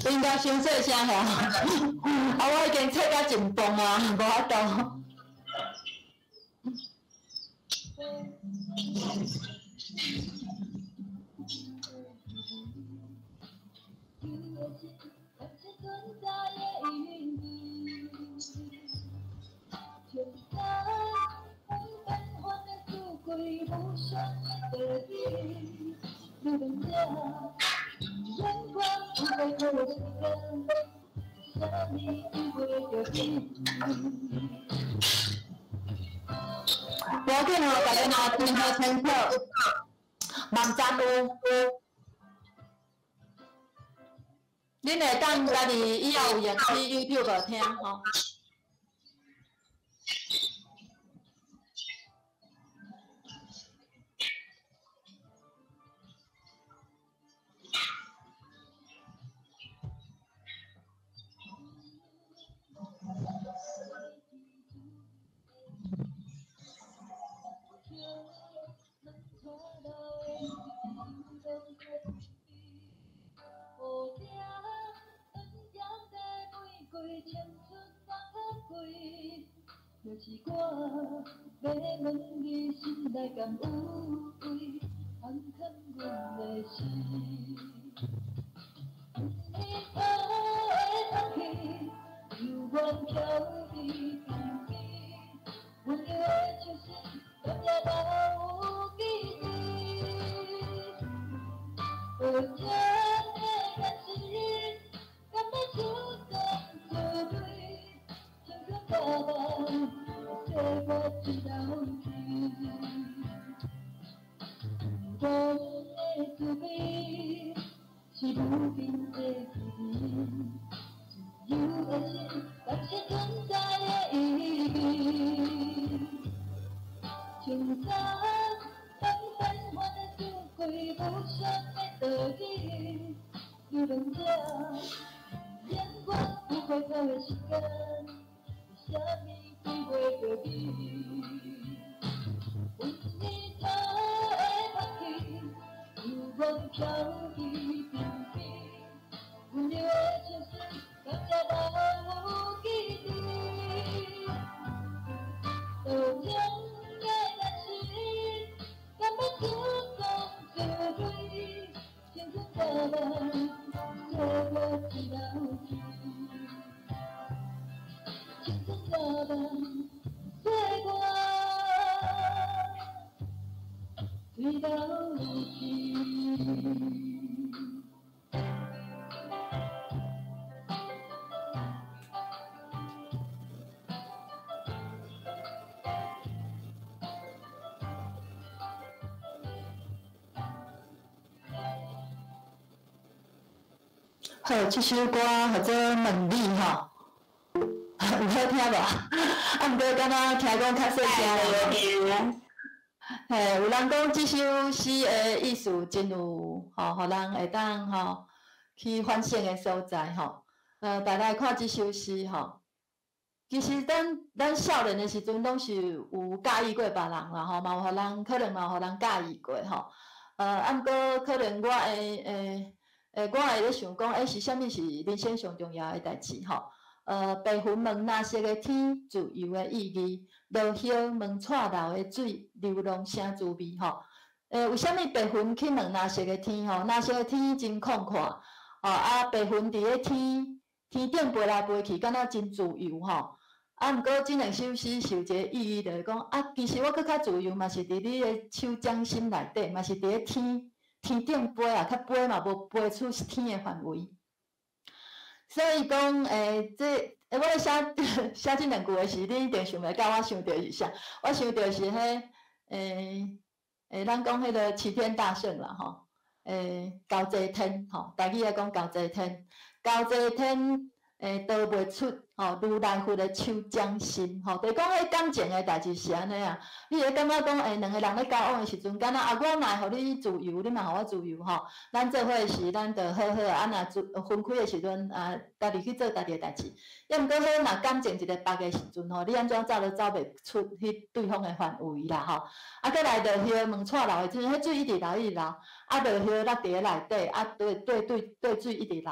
应该伤细声吼，啊，我已经切甲真崩啊，无法度。无要紧吼，大家若听好清楚，网站有，恁会当家己以后有闲去 YouTube 听吼。若是我欲问你心内敢有位，通藏阮的心。你的空气，犹原飘伫身边，温柔的手心，到这留有记忆。无情的眼神，敢欲出动作对，青春大梦。我一流去，阮的慈悲是啥物追袂著你？薰衣草的香气，犹原飘伫鬓边，温柔的相思，敢也留有记忆？多情的眼神，敢欲出讲一蕊？青春早晚，岁月一流去。青春早晚，岁月随流去。好，這首歌號做《問你》吼，有好聽無？啊，毋過敢若聽講較細聲。嘿，有人講這首詩的意思真有吼，予人會當吼去反省的所在吼。大家來看這首詩吼，其實咱少年的時陣攏是有佮意過別人啦吼，嘛有予人可能嘛有予人佮意過吼。啊，毋過可能我會會。我會咧想講，是啥物是人生上重要的代誌吼？白雲問藍色的天，自由的意義；落葉問蔡流的水，流浪啥滋味吼？為啥物白雲去問藍色的天吼？藍色的天真曠闊，吼啊！白雲佇咧天天頂飛來飛去，敢若真自由吼。啊，毋過這兩首詩是有一個意義，就是講啊，其實我閣較自由，嘛是佇你的手掌心內底，嘛是佇咧天。天頂飛啊，較飛嘛無飛出天的範圍。所以講，這我咧寫寫這兩句的時，你一定想袂到我想著是啥？我想著是彼，咱講彼個齊天大聖啦，吼，高坐天，吼，台語來講高坐天，高坐天，逃袂出，吼，如來佛的手掌心，吼，就是講彼感情的代誌是按呢啊。你會感覺講，兩個人咧交往的時陣，敢若啊，我若會予你自由，你嘛予我自由，吼。咱做伙時，咱就好好啊，若分開的時陣，啊，家己去做家己的代誌。抑毋過，彼若感情一個縛的時陣，吼，你按怎走都走袂出彼對方的範圍啦，吼。啊，閣來落葉問蔡流的水，彼水一直流一直流，啊，落葉落佇咧內底，啊，對對對對水一直流。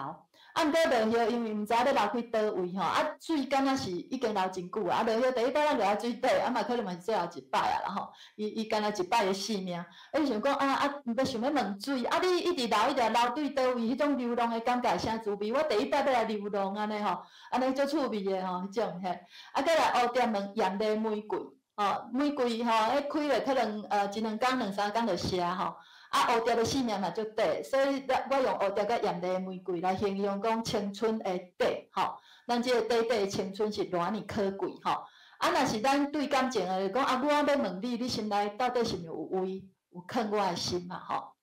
啊，毋過落葉因為毋知影欲流去佗位吼，啊，水敢若是已經流真久啊，落葉第一擺咱落喺水底，啊嘛可能嘛是最後一擺啊啦吼，伊伊敢若一擺的性命，啊，伊想講啊啊，欲想欲問水，啊你一直流一直流對佗位，彼種流浪的感覺啥滋味？我第一擺欲來流浪按呢吼，按呢足趣味的吼，彼種嘿，啊，閣來蝴蝶問艷麗玫瑰，吼，玫瑰吼，彼開咧可能一兩工兩三工就謝吼。啊，蝴蝶的生命嘛足短，所以我用蝴蝶佮艷麗玫瑰來形容講青春的短，吼。咱這個短短的青春是偌爾可貴，吼。啊，若是咱對感情的講，啊，我欲問你，你心內到底是毋是有位，有囥我的心嘛，吼。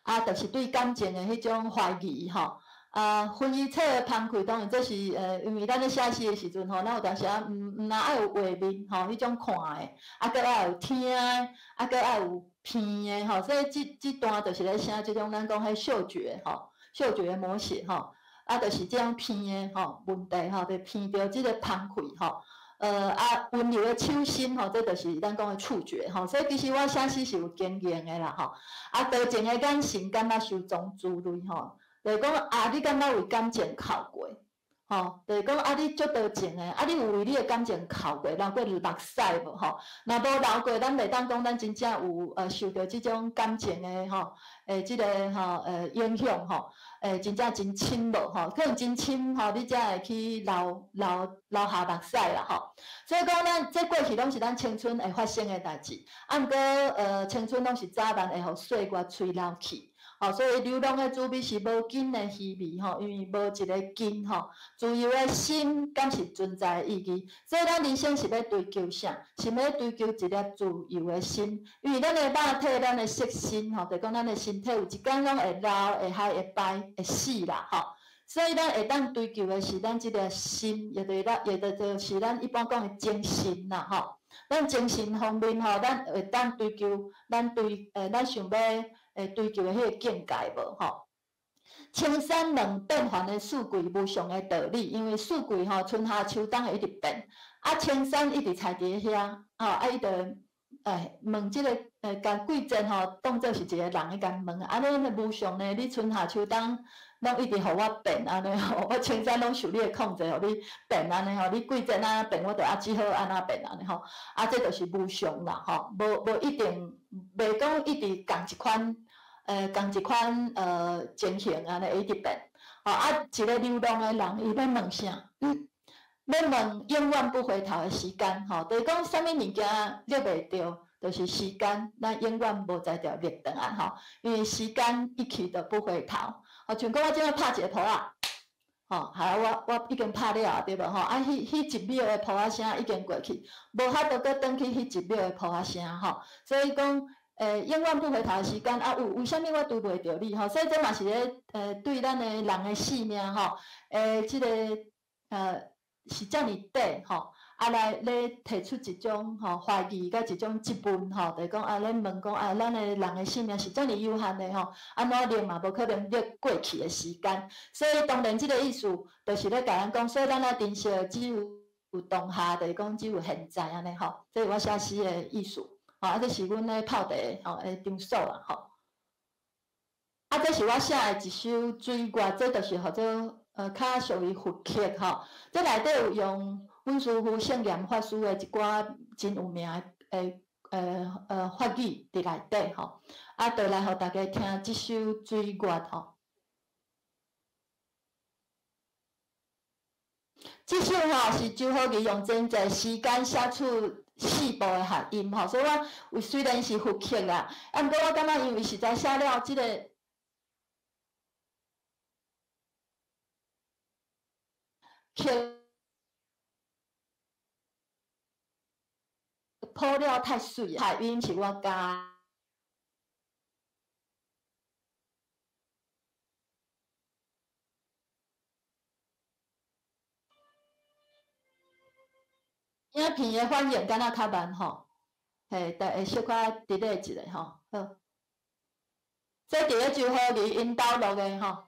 啊，就是對感情的彼種懷疑，吼。啊，薰衣草的芳氣，當然這是因為咱咧寫詩的時陣吼，咱有當時啊，毋毋若愛有畫面吼，彼種看的，啊，閣愛有聽的，啊，閣愛有鼻的吼，所以這這段就是咧寫這種咱講彼嗅覺吼，嗅覺的描寫吼，啊，就是這種鼻的吼問題吼，就鼻著這個芳氣吼，啊，溫柔的手心吼，這就是咱講的觸覺吼，所以其實我寫詩是有經驗的啦吼，啊，多情的眼神敢若受裝珠淚吼。就是講啊，你敢捌為感情哭過？吼，就是講啊，你足多情的，啊，你有為你的感情哭過、流過目屎無？吼，若無流過，咱袂當講咱真正有受著這種感情的吼，這個吼影響吼，真正真深無？吼，可能真深吼，你才會去流流流下目屎啦吼。所以講，咱這過去攏是咱青春會發生的代誌，啊，毋過青春攏是早晚會予歲月吹老去。吼，所以流浪的滋味是無根的虛味吼，因為無一個根吼。自由的心敢是存在的意義，所以咱人生是欲追求啥？是欲追求一粒自由的心，因為咱的肉體、咱的色身吼，就講咱的身體有一工攏會老、會害、會敗、會死啦吼。所以咱會當追求的是咱這個心，也就是咱，也就是咱一般講的精神啦吼。咱精神方面吼，咱會當追求，咱對咱想欲。會追求的彼個境界無吼？青山问变幻的四季无常的道理，因为四季吼春夏秋冬会一直变，啊青山一直徛伫咧遐，吼啊伊就问这个共季节吼当做是一个人咧共问，按呢无常呢？你春夏秋冬拢一直予我变按呢吼，我青山拢受你的控制，予你变按呢吼，你季节按怎变，我就啊只好按怎变按呢吼，啊这就是无常啦吼，无一定，袂讲一直仝一款。仝一款情形按呢会一直变，吼啊，一个流浪的人，伊欲问啥？欲问永远不回头的时间，吼，就是讲啥物物件掠袂著，就是时间，咱永远无才调掠转来，吼，因为时间一去就不回头。吼，像讲我这摆拍一个噗仔，吼，啊我已经拍了对无吼？啊，彼一秒的噗仔声已经过去，无法度阁转去彼一秒的噗仔声，吼，所以讲。永远不回头的时间啊！为啥物我拄袂著你吼？所以这嘛是咧，对咱的人的性命吼，这个是遮尔短吼，啊来咧提出一种吼怀疑佮一种质问吼，就是讲啊咧问讲啊，咱的人的性命是遮尔有限的吼，按怎掠嘛无可能掠过去的时间。所以当然这个意思就是咧共咱讲，所以咱爱珍惜只有当下，就是讲只有现在按呢吼。这是我写诗的意思。吼，啊，这是阮咧泡茶吼的场所啦吼。啊，这是我写的一首《水月》，这就是号做较属于佛曲吼。这内底有用阮师父圣严法师的一寡真有名的法语伫内底吼。啊，就来予大家听这首《水月》吼。这首吼是周好义用真济时间写出四部的合音吼，所以我有虽然是佛曲啦，啊，毋过我感觉因为实在写了这个曲谱了太媠，合音是我加。影片的反应敢若较慢吼，嘿，但会小可 delay 一下吼，好。这伫咧周好义𪜶兜录的吼。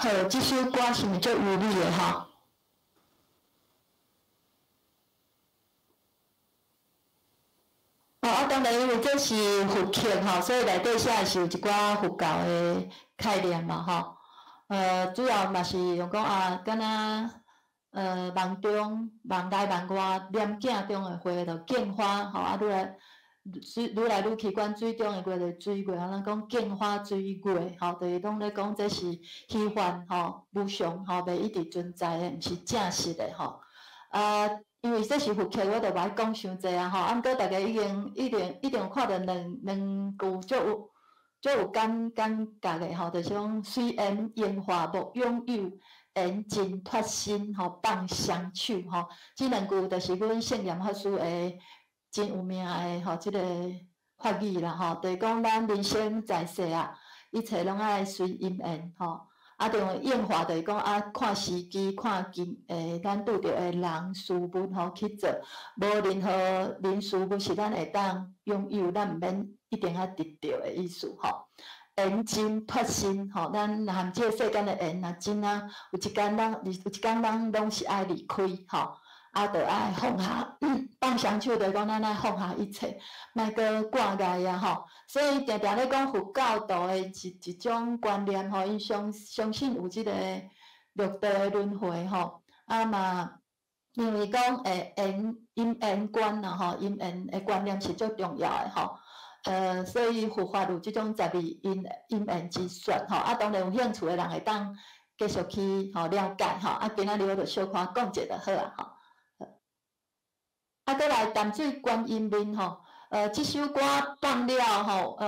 好，這首歌是毋是足優美的吼？哦，啊，當然因為這是佛曲吼，所以內底寫的是有一寡佛教的概念嘛吼。主要嘛是用講啊，敢若夢中夢內夢外念鏡中的花，就鏡花吼，啊，愈來水愈來愈去管水中的月，就水月，啊，咱講鏡花水月，吼，就是攏咧講這是虛幻吼、無常吼，袂一直存在的，毋是正實的吼。啊，因為這是佛曲，我就無愛講傷濟啊吼。啊，毋過大家已經一定一定有看著兩句足有感覺的吼，就是講隨緣應化莫擁有，緣盡脫身吼，放雙手吼。這兩句就是阮聖嚴法師的真有名的吼，這個法語啦吼，就是講咱人生在世啊，一切攏愛隨因緣吼。啊，就應化就是講啊，看時機，看今咱拄著的人事物吼去做，無任何人事物是咱會當擁有，咱毋免一定愛得著的意思吼。緣盡脫身吼，咱含這個世間的緣若真啊，有一工咱，有一工咱攏是愛離開吼。啊，就愛放下，放雙手，就是講咱愛放下一切，莫閣掛礙啊吼。所以定定咧講佛教徒的一種觀念吼，𪜶相信有這個六道的輪迴吼。啊嘛，因為講緣因緣觀啦吼，因緣的觀念是足重要的吼。所以佛法有這種十二因緣之說吼。啊，當然有興趣的人會當繼續去吼了解吼。啊，今仔日我就小可講者就好啊吼。啊，閣來淡水觀音面吼，這首歌放了吼，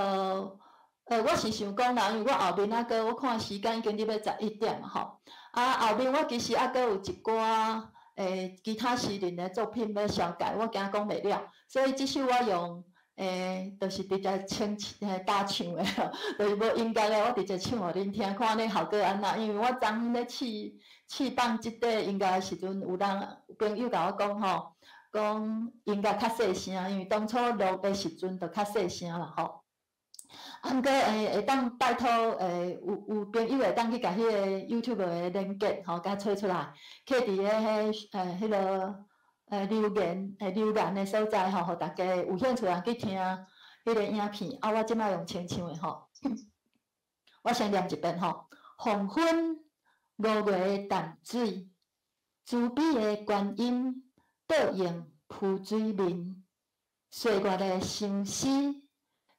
我是想講啦，因為我後面猶閣我看時間已經入欲11點吼，啊，後面我其實猶閣有一寡其他詩人的作品欲紹介，我驚講袂了，所以這首我用就是直接清搭唱的，就是無音樂的，我直接唱予恁聽，看按呢效果按怎？因為我昨昏咧試放這塊音樂的時陣，有人朋友共我講吼。講音樂較細聲，因為當初錄的時陣就較細聲啦吼。啊，毋過會當拜託有朋友會當去共彼個 YouTube 的連結吼，共揣出來，放佇咧彼個留言的所在吼，予大家有興趣人去聽彼個影片。啊，我這擺用清唱的吼，我先念一遍吼。黃昏五月的淡水，慈悲的觀音。倒映浮水面，歲月的相思，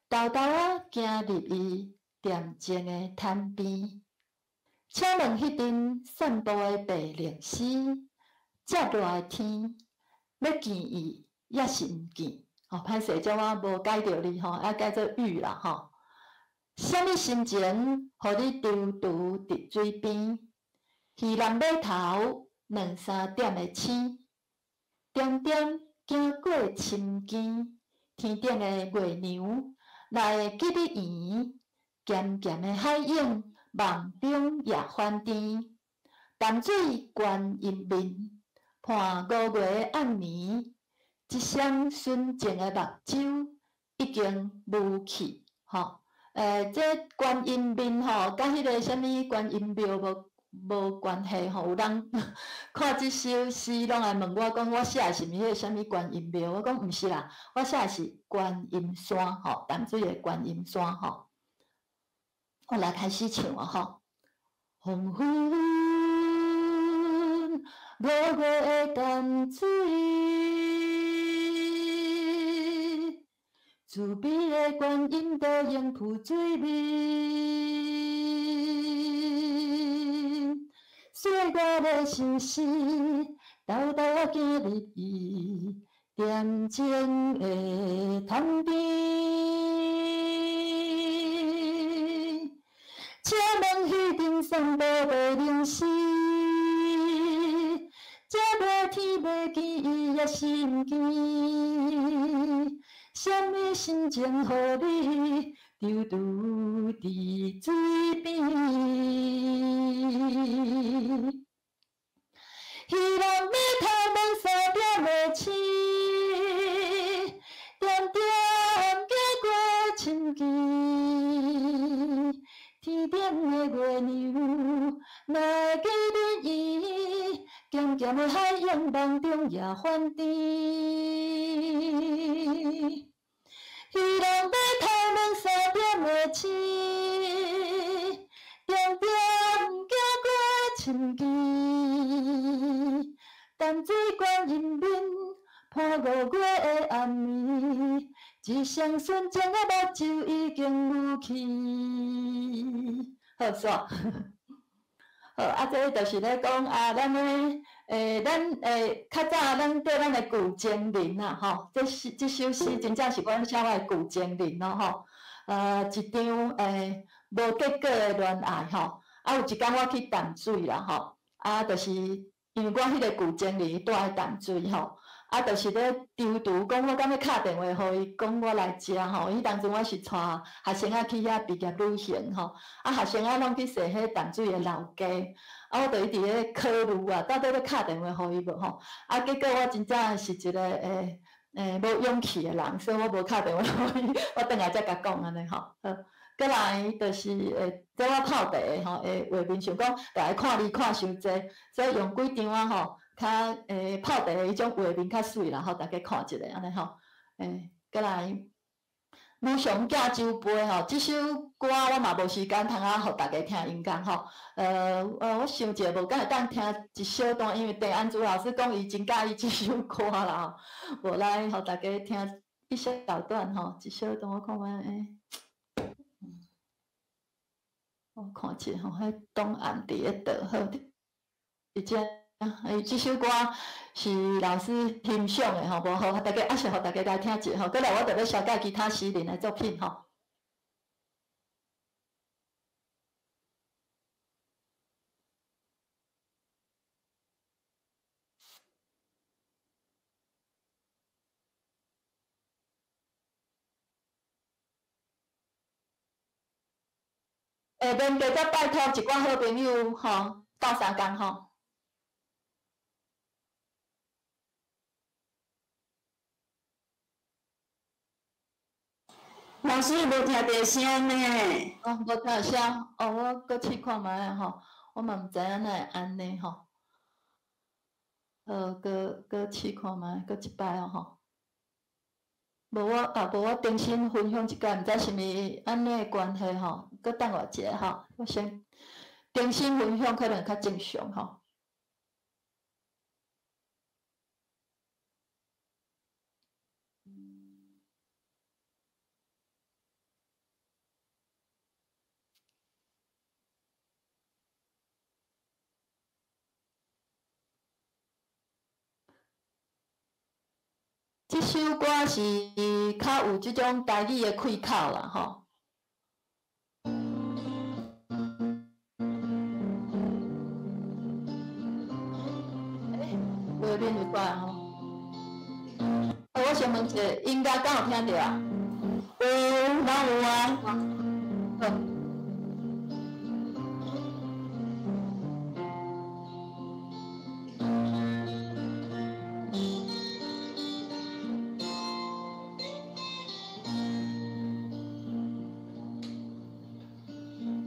沓沓仔行入伊恬靜的潭邊。請問彼陣散步的白靈絲，遮熱的天，欲見伊抑是毋見？吼，歹勢，這我無改著字吼，愛改做雨啦吼。啥物心情，予你躊躇佇水邊？漁人碼頭兩三點的星。點點行過深更，天頂的月娘，若會記得圓，鹹鹹的海湧，夢中也翻甜。淡水觀音面，伴五月的暗暝，一雙純淨的目睭已經無去。吼，這觀音面吼，佮彼個啥物觀音廟無關係吼，有人看這首詩，攏來問我講，我寫的是毋是彼個啥物觀音廟？我講毋是啦，我寫的是觀音山吼，淡水的觀音山吼。我來開始唱啊吼。黃昏五月的淡水，慈悲的觀音倒映浮水面。歲月的相思，沓沓仔行入伊恬靜的潭邊。請問彼陣散步的靈絲，才袂天袂见伊的心机。啥物心情予你抽拄伫水边？彼人欲头毛三点的星，点点行过深更。天顶的月娘若会记恁伊，咸咸的海洋梦中也翻甜。彼人欲头毛三点的星，点点行过深更。淡水观音面，伴五月的暗暝，一双纯情的目睭已经离去。好，煞。好，啊，这就是咧讲啊，咱的咱较早咱对咱的旧情人啊，吼，这诗这首诗真正是阮写我的旧情人咯，吼。一场无结果的恋爱，吼。啊，有一工我去淡水啦，吼，啊，就是因为我彼个旧情人住伫淡水，吼。啊，就是咧踌躇，讲我敢欲敲电话予伊，讲我来遮吼。彼当阵我是带学生仔去遐毕业旅行吼，啊，学生仔拢去踅彼淡水的老街，啊，我就一直咧考虑啊，到底欲敲电话予伊无吼？啊，结果我真正是一个无勇气的人，所以我无敲电话予伊，我转来才共讲按呢吼。好，过来就是这我泡茶的吼，画面想讲大家看字看伤济，所以用几张啊吼。较泡茶的彼种画面较媠啦吼，大家看一下按呢吼。过来，女上寄酒杯吼，这首歌我嘛无时间通啊，予大家听音乐吼。我想一下，无敢会当听一小段，因为郑安珠老师讲伊真佮意这首歌啦吼。无来，予大家听一小段吼，一小段我看觅我看一下吼，彼档案伫咧佗好，伫遮。这首歌是老师欣赏的吼，无好，大家抑是予大家来听一下吼。过来，我就欲绍介其他诗人的作品吼。免加再拜托一寡好朋友吼，斗相共吼。老师无听著声呢。哦，无听著声，哦，我阁试看觅仔吼，我嘛毋知影哪会按呢吼。好，阁阁试看觅，阁一摆哦吼。无我啊，无我重新分享一摆，毋知是毋是按呢的关系吼，阁等我一下吼，我先重新分享可能较正常吼。这首歌是较有这种台语的开口啦，吼。画面有怪吼。我想问一下，音乐敢有听著啊？有，拢有啊。好。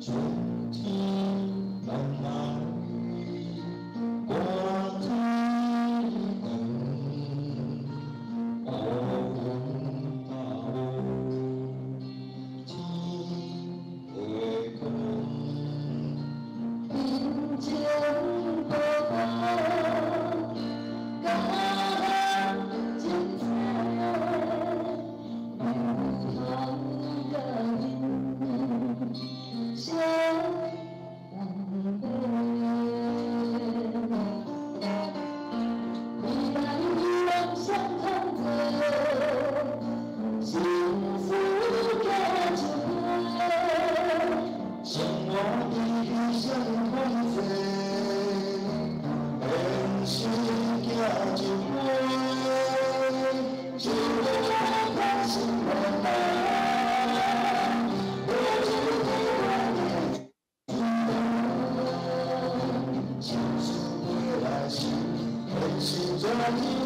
天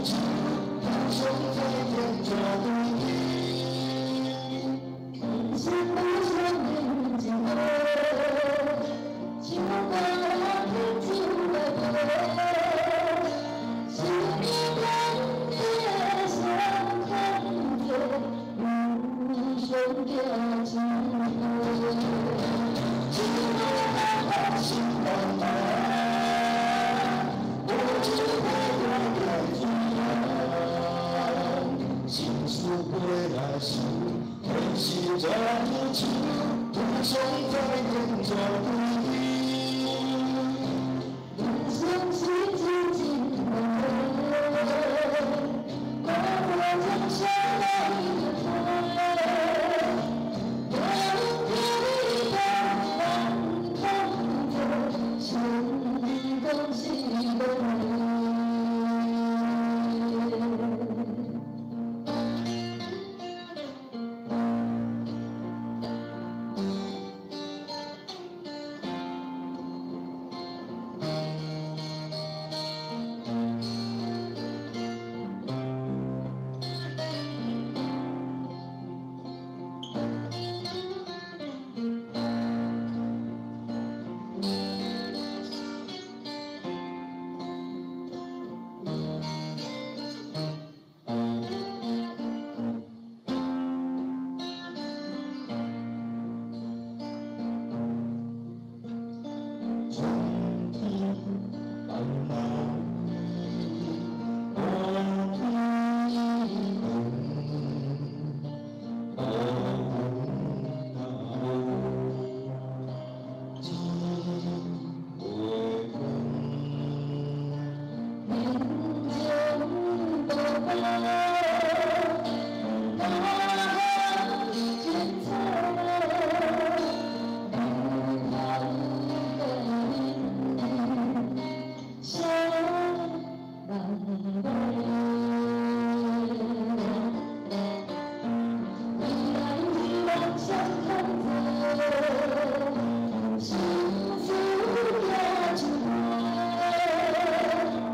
手，理想在天这对天。人生理想变一回，唱歌天手来飞，生命咱的双空坐，理想行一回。一个人心难拿，无一个的缘，心事过来时，天时这样手，理想在天这对天。人生是真真难得，看破掌声来飞。成功是功。春天来来，夏天长，乌云若无，只月光。人情多多，大海真彩，人海的相难违。未来希望相空坐，心事行一回。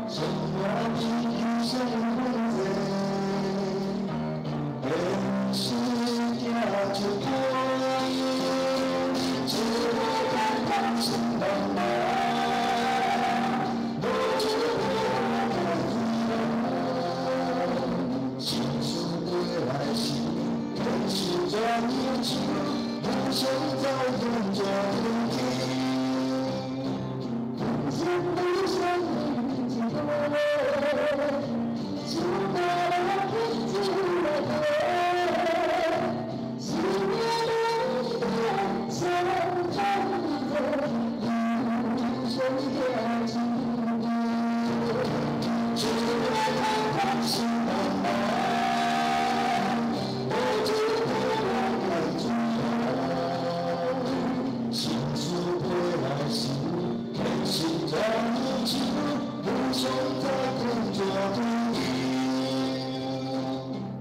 生活比理想困济，现实行一回，一个简单心难拿，无一个的缘，心事过来时，天时这样手，理想在天这对天。人生理想变一回，唱歌天手来飞，生命咱的双空坐，理想行一回。一个简单心难拿，无一个的缘，心事过来时，天时这样手，理想在天这对天。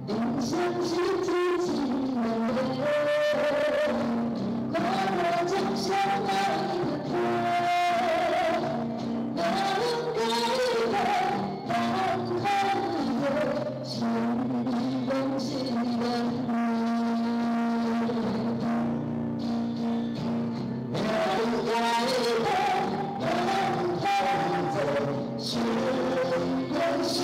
人生是真真难得，看破掌声来飞，哪能改变人海的成功是难。命改变人海的成功是。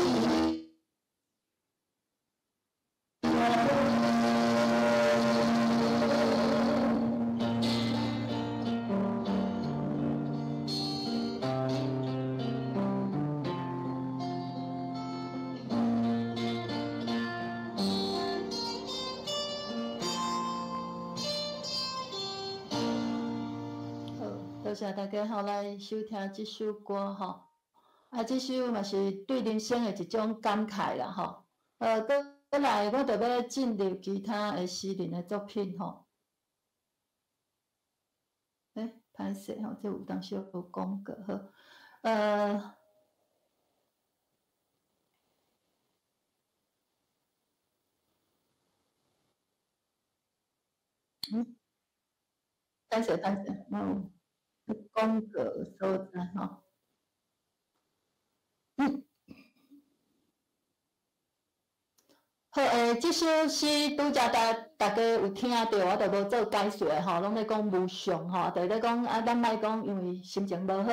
好，多谢大家吼来收听这首歌吼。啊，这首嘛是对人生的一种感慨啦吼。过来我就欲进入其他的诗人的作品吼。歹势吼，这有当时有广告好。歹势歹势，我有广告所在吼。好，這首詩拄才大家有聽著，我就無做解說吼，攏咧講無常吼，就咧講啊，咱莫講因為心情無好，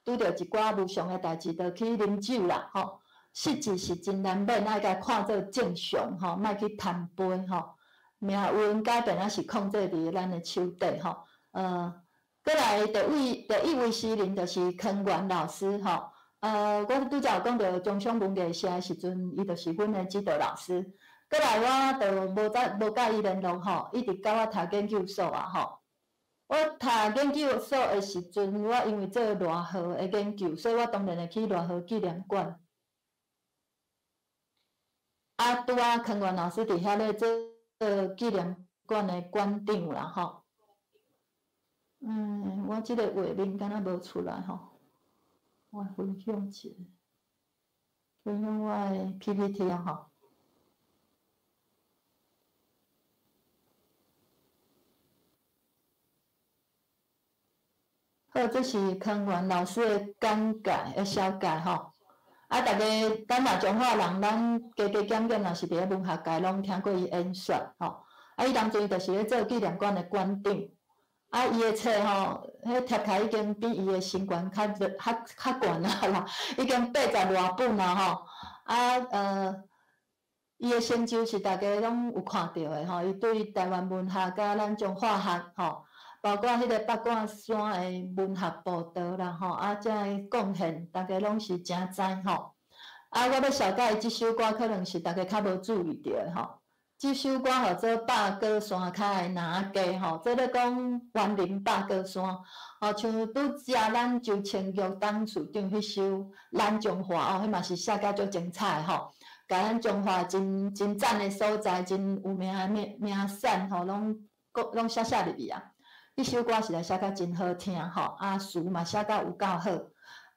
拄著一寡無常的代誌，就去啉酒啦吼。實際是真難免，愛共看做正常吼，莫去貪杯吼。命運改變抑是控制佇咱的手底吼。閣來第一位詩人就是康元老師吼。我拄才有講著中祥文藝社的時陣，伊就是阮的指導老師。閣來我就無再無佮伊聯絡吼，一直到我讀研究所啊吼。我讀研究所的時陣，我因為做賴和的研究，所以我當然會去賴和紀念館。啊，拄仔康元老師佇遐咧做紀念館的館長啦吼。我這個畫面敢若無出來吼。我分享一下，分享我的 PPT 啊吼。好，這是康元老師的簡介的小介吼。啊，逐家咱若彰化人，咱加加減減若是佇咧文學界，攏聽過伊演說吼。啊，伊當陣就是咧做紀念館的館長。啊，伊的冊吼，彼貼起來已經比伊的身懸較較較懸啊啦，已經80外本啊吼。啊，伊的成就是大家攏有看著的吼，伊對台灣文學佮咱彰化學吼，包括彼個八卦山的文學報導啦吼，啊，這个貢獻，大家攏是誠知吼。啊，我欲紹介這首歌，可能是大家較無注意著的吼。這首歌號做《百果山跤的林仔家》吼，這咧講員林百果山，吼，像拄才咱周清玉董事長彼首《咱彰化》哦，彼嘛是寫甲足精彩的吼，共咱彰化真真讚的所在，真有名的名名山吼，攏閣攏寫寫入去啊。彼首歌實在寫甲真好聽吼，啊詞嘛寫甲有夠好。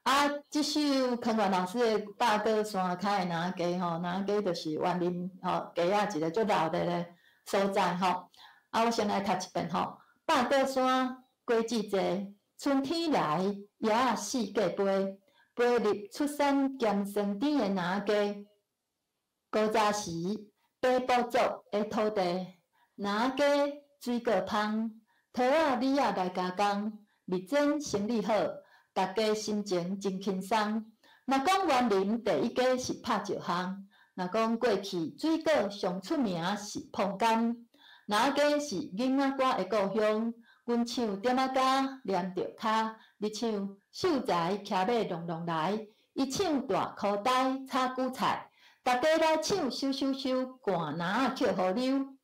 啊，這首康元老師的《百果山跤的林仔家》吼，林仔家就是員林吼街仔一個足熱鬧的所在吼。啊，我先來讀一遍吼：百果山果子濟，春天來葉仔四界飛，飛入出產鹹酸甜的林仔家。古早時，爬埔族的土地，林仔家水果芳，桃仔李仔來加工，蜜煎生意好。大家心情真輕鬆。若講員林第一家是拍石巷，若講過去水果上出名是椪柑，林仔家是囡仔歌的故鄉。阮唱點仔歌連著跤，你唱秀才騎馬隆隆來，伊唱大箍袋炒韭菜，大家來唱收收收，捾林仔抾雨溜。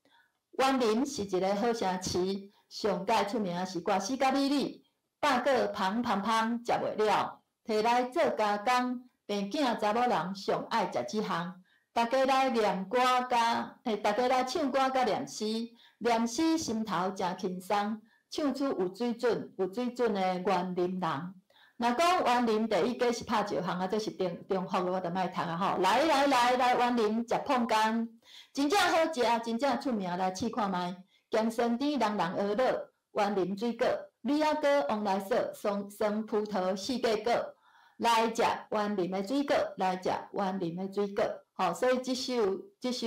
員林是一个好城市，上蓋出名是歌詩佮美女。百果芳芳芳，食袂了，提來做加工。病囝查某人上愛食這項。大家來念歌佮，大家來唱歌佮念詩，念詩心頭誠輕鬆，唱出有水準、有水準的員林人。若講員林第一家是拍石巷啊，這是重重複的，我就莫讀啊吼。來來來來，員林食椪柑，真正好食，真正出名，來試看覓。鹹酸甜，人人學樂，員林水果。李仔果、王來嫂、酸酸葡萄四季果，來食員林的水果，來食員林的水果。吼，所以這首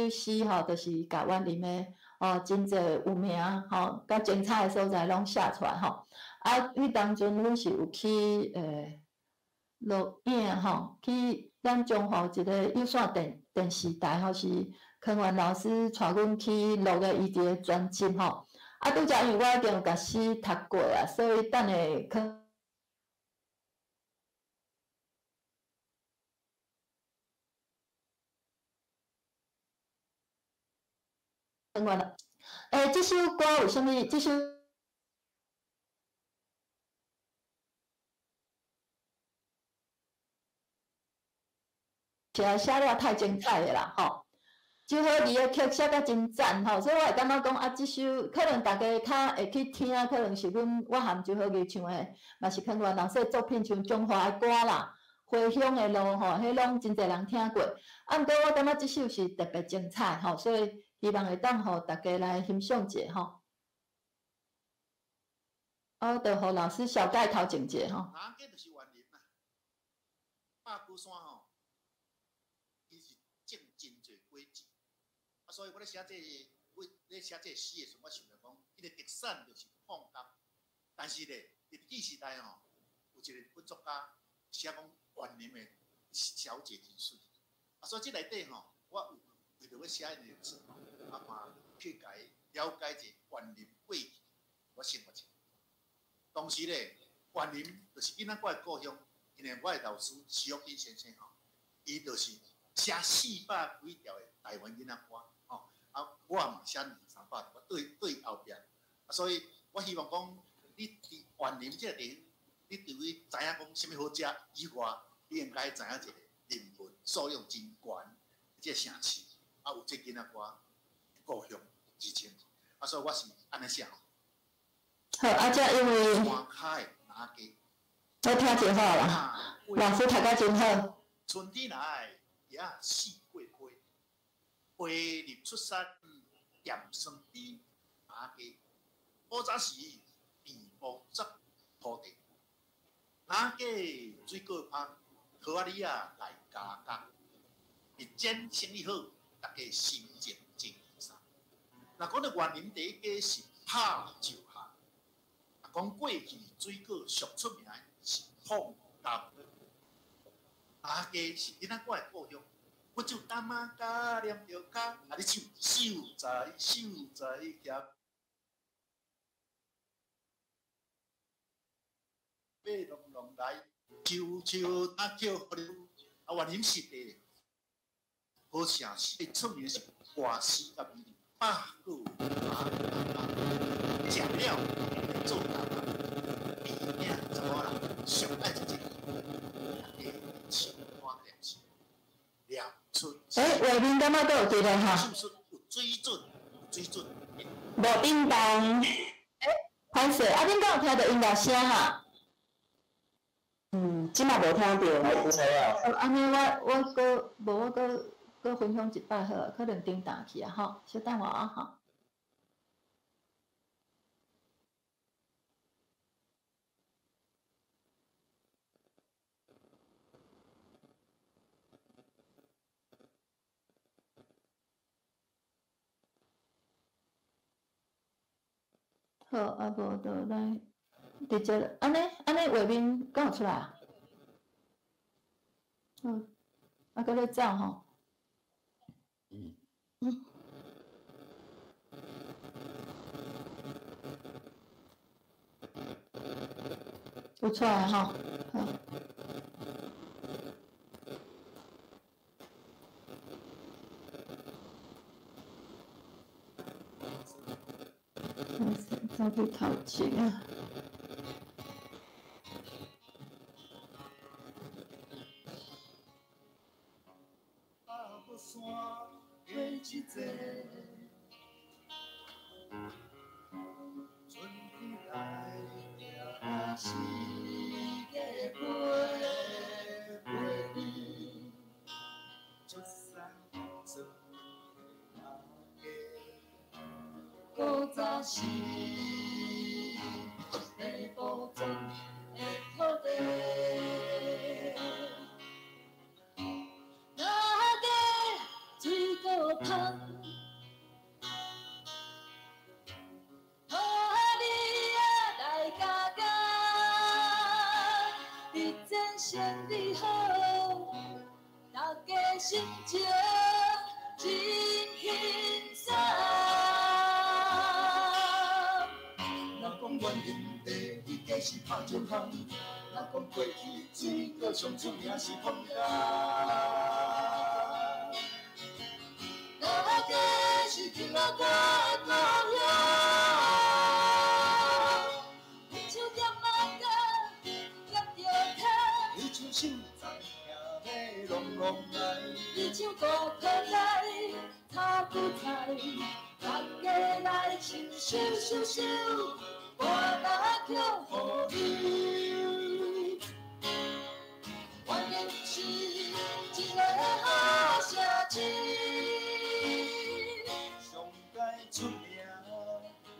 詩吼，就是共員林的哦，真濟有名吼，佮精彩的所在攏寫出來吼。啊，彼當陣阮是有去錄影吼，去咱彰化有一個有線電電視台吼，是康元老師帶阮去錄的伊佇個專輯吼。啊，拄才因為我已經有共詩讀過啊，所以等下康元，這首歌有啥物？這首寫寫了太精彩的啦，吼！周好儀的曲寫甲真讚吼，所以我會感覺講啊，這首可能大家較會去聽，可能是阮我含周好儀唱的，嘛是康元老師的作品，像《彰化的歌》啦，《回鄉的路》吼，彼攏真濟人聽過。啊，毋過我感覺這首是特別精彩吼，所以希望會當予大家來欣賞一下吼。啊，就予老師小介頭前一下吼。林仔家就是員林啦，百果山吼，伊是種真濟果子，所以我咧寫這個，我咧寫這個詩的時陣，我想著講，彼個特產就是椪柑。但是咧，日據時代吼，有一個日本作家寫講員林的小姐真媠。啊，所以這內底吼，我有為著欲寫𪜶的字吼，啊嘛去共伊了解者員林過去我生活者。當時咧，員林就是囡仔我的故鄉，因為我的老師徐玉金先生吼，伊就是寫400幾條的台灣囡仔歌，吼，啊，我嘛寫兩三百條，我對對後壁，啊，所以我希望講，你佇員林這個地方，你除了知影講啥物好食以外，你應該知影一個人文素養真懸這個城市，啊，有這囡仔歌故鄉之稱，啊，所以我是按呢寫。好，啊，這因為山跤的哪家？我聽真好啦，老師讀甲真好。春天來，葉仔四季花，花入出山，鹹酸甜，哪家？古早時地埔作土地，哪家水果芳，桃仔李仔來加工，日漸生意好，大家心情真輕鬆。若講到員林第一家是拍石巷，講過去水果上出名的是椪柑，哪家是囡仔我的故鄉，我就擔仔甲黏著跤，啊你唱秀才秀才徛，馬隆隆來，秋秋啊叫啊員林是的，好城市，出名是歌诗佮美丽，百果啊啊，食了做大人，边仔查某人上愛食這個，大家唱歌念诗，念出。欸，畫面敢若閣有佇咧吼？是毋是有水準？有水準。無叮當。欸，歹勢，啊，恁敢有聽著音樂聲哈？嗯，這馬無聽著。哦，按呢我閣無我閣閣分享一擺好啊，可能叮當去啊吼，小等我啊吼。好，啊無就來直接按呢按呢畫面敢有出來啊？好，啊，閣咧走吼。嗯。有出來吼，好。走去頭前啊！古早時，地埔村的土地，哪家水果芳，桃李仔來加工，日前生意好，大家心情真輕鬆。若講員林第一家是拍石巷，若講過去水果上出名是椪柑。哪家是囡仔我的故鄉？你唱咸仔柑，咸著跤。你唱秀才骑马隆隆來，你唱五坡來，炒韭菜，大家來唱首首首歌仔曲予你。員林是一個好城市，上界出名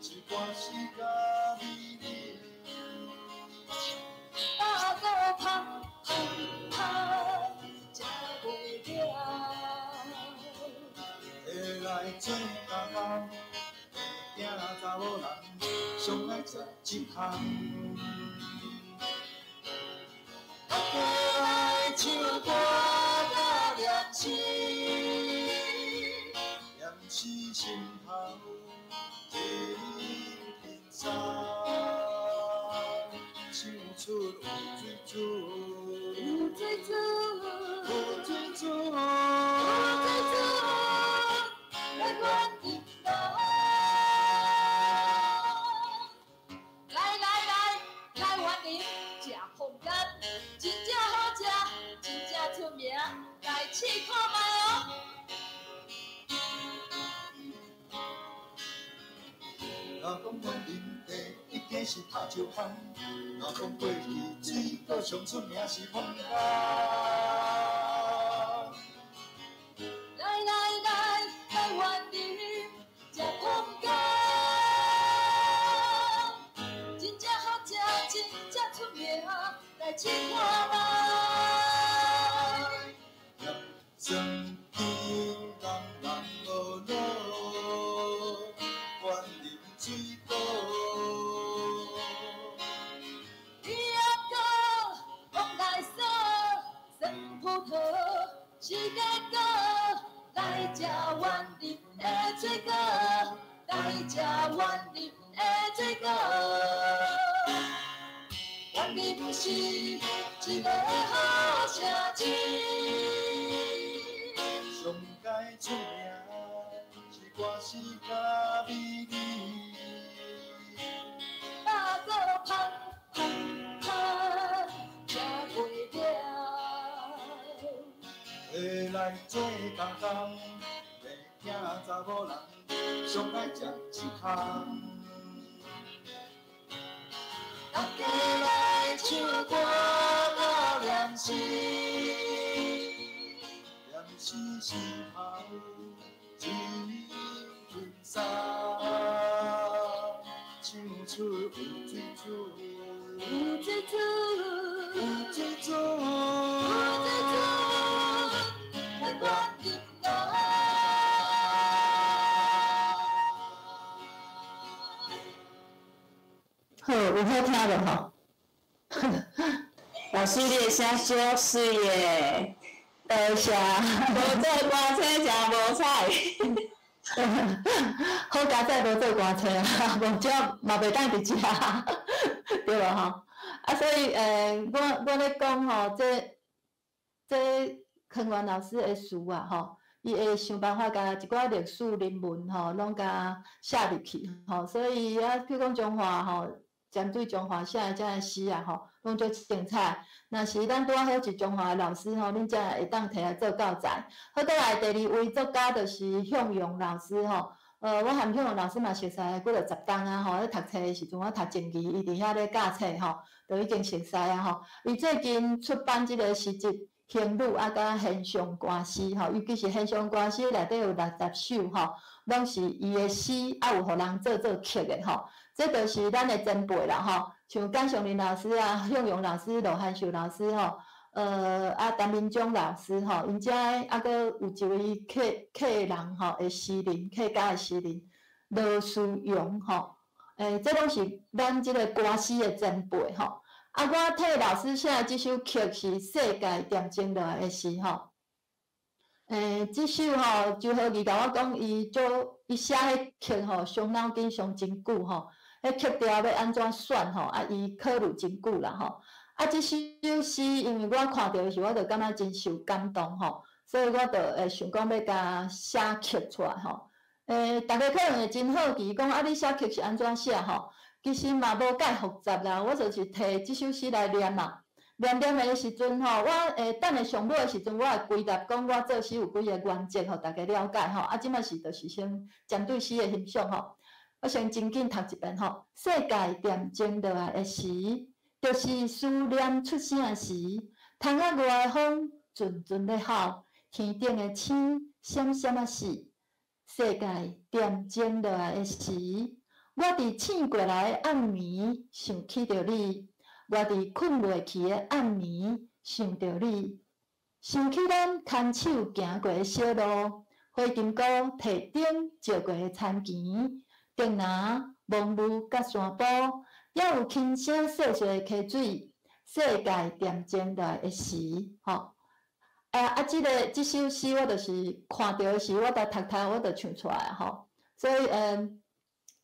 是歌詩佮美麗。百果芳芳芳，食袂了。下來做加工，袂惊查某人上爱食这项。大家来唱歌甲念诗，念诗心头一轻松，唱出有水准，有水准，有水准，有水准，来阮林来。来来来，来员林食凤干，真正好食，真正出名，来试看觅哦。若讲员林第一间是拍石香，若讲过去水果上出名是凤干。来来来，来员林食凤干，真正好食，真正出名，来试看觅。盐酸甜人人乐乐，员林水果。伊阿哥往来扫，酸葡萄是结果，来食员林的水果，来食员林的水果。员林是一个好城市。上界出名是歌诗甲美女。百果芳芳芳，食袂了。下来做加工，袂惊查某人上爱食这项。大家来唱歌甲念诗，念诗心头真轻松，唱出有水准，有水准，有水准，有水准，来阮林来。好，有好听无吼？老师，你的声足媠的，多谢。无做歌星真无彩。好佳哉无做歌星啊，无才嘛袂当伫遮，对无吼？啊，所以我咧讲吼，这康元老师的词啊吼，伊会想办法共一寡历史人文吼，拢共写入去吼。所以啊，譬如讲彰化吼，针对彰化写的这个诗啊吼，拢足精彩。若是咱拄仔好是彰化的老师吼，恁才会当提来做教材。好，阁来第二位作家就是向阳老师吼。我和向阳老师嘛熟似几落十冬啊吼，咧读册的时阵，我读前期，伊伫遐咧教册吼，就已经熟似啊吼。伊最近出版这个诗集《行旅》啊，佮现象歌诗吼，尤其是现象歌诗内底有60首吼，拢是伊的诗，啊有予人做做曲的吼。这就是咱的前辈啦吼，像简尚林老师啊、向阳老师、罗汉秀老师吼，啊陈明忠老师吼，𪜶遮啊阁有一位客人吼的诗人，客家的诗人罗思荣吼，这拢是咱这个歌诗的前辈吼。啊，我替老师写的这首曲是《世界恬静落来的时》吼。这首吼，周浩义共我讲，伊做伊写彼曲吼，伤脑筋伤真久吼。彼曲调欲按怎选吼，啊，伊考虑真久啦吼。啊，这首诗，因为我看著的时，我就感觉真受感动吼，所以我就会想讲欲共写曲出来吼。大家可能会真好奇，讲啊，你写曲是按怎写吼？其实嘛无介复杂啦，我就是提这首诗来念嘛。念念的时阵吼，我等下上尾的时阵，我会归纳讲我做诗有几个原则，予大家了解吼。啊，这摆是就是先针对诗的欣赏吼。我先真紧读一遍吼。世界恬静落来的时，就是思念出声时，窗仔外的风阵阵咧吼，天顶的星闪闪仔烁。世界恬静落来的时，我伫醒过来的暗暝想起著你，我伫睏袂去的暗暝想著你，想起咱牵手行过的小路，火金姑提灯照过的田墘，竹林、浓雾佮山坡，犹有轻声细细的溪水，世界恬静落来的时，吼。啊啊！这个这首诗我就是看著的时，我就读读，我就唱出来吼。所以，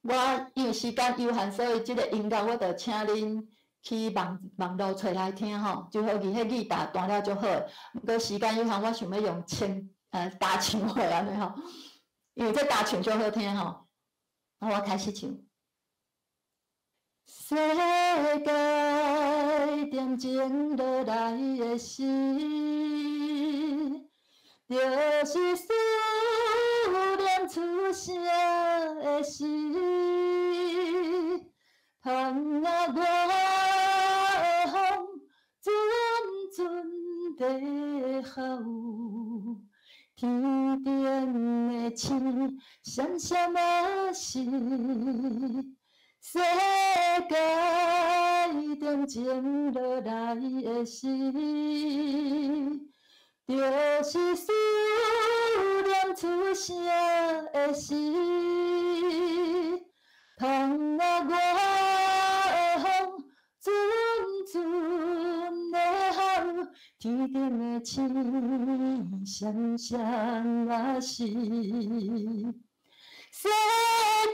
我因为时间有限，所以这个音乐我就请恁去网网路揣来听吼。就好似彼吉他弹了足好，毋过时间有限，我想欲用清大唱的按呢吼，因为这大唱足好听吼。啊，我开始唱。世界恬静落来的时，就是思念出声的时，窗仔外的风，阵阵在吼，天顶的星闪闪仔时，世界恬静落来的时，就是思念出声的时，窗仔外的风，阵阵咧吼，天顶的星闪闪仔时，世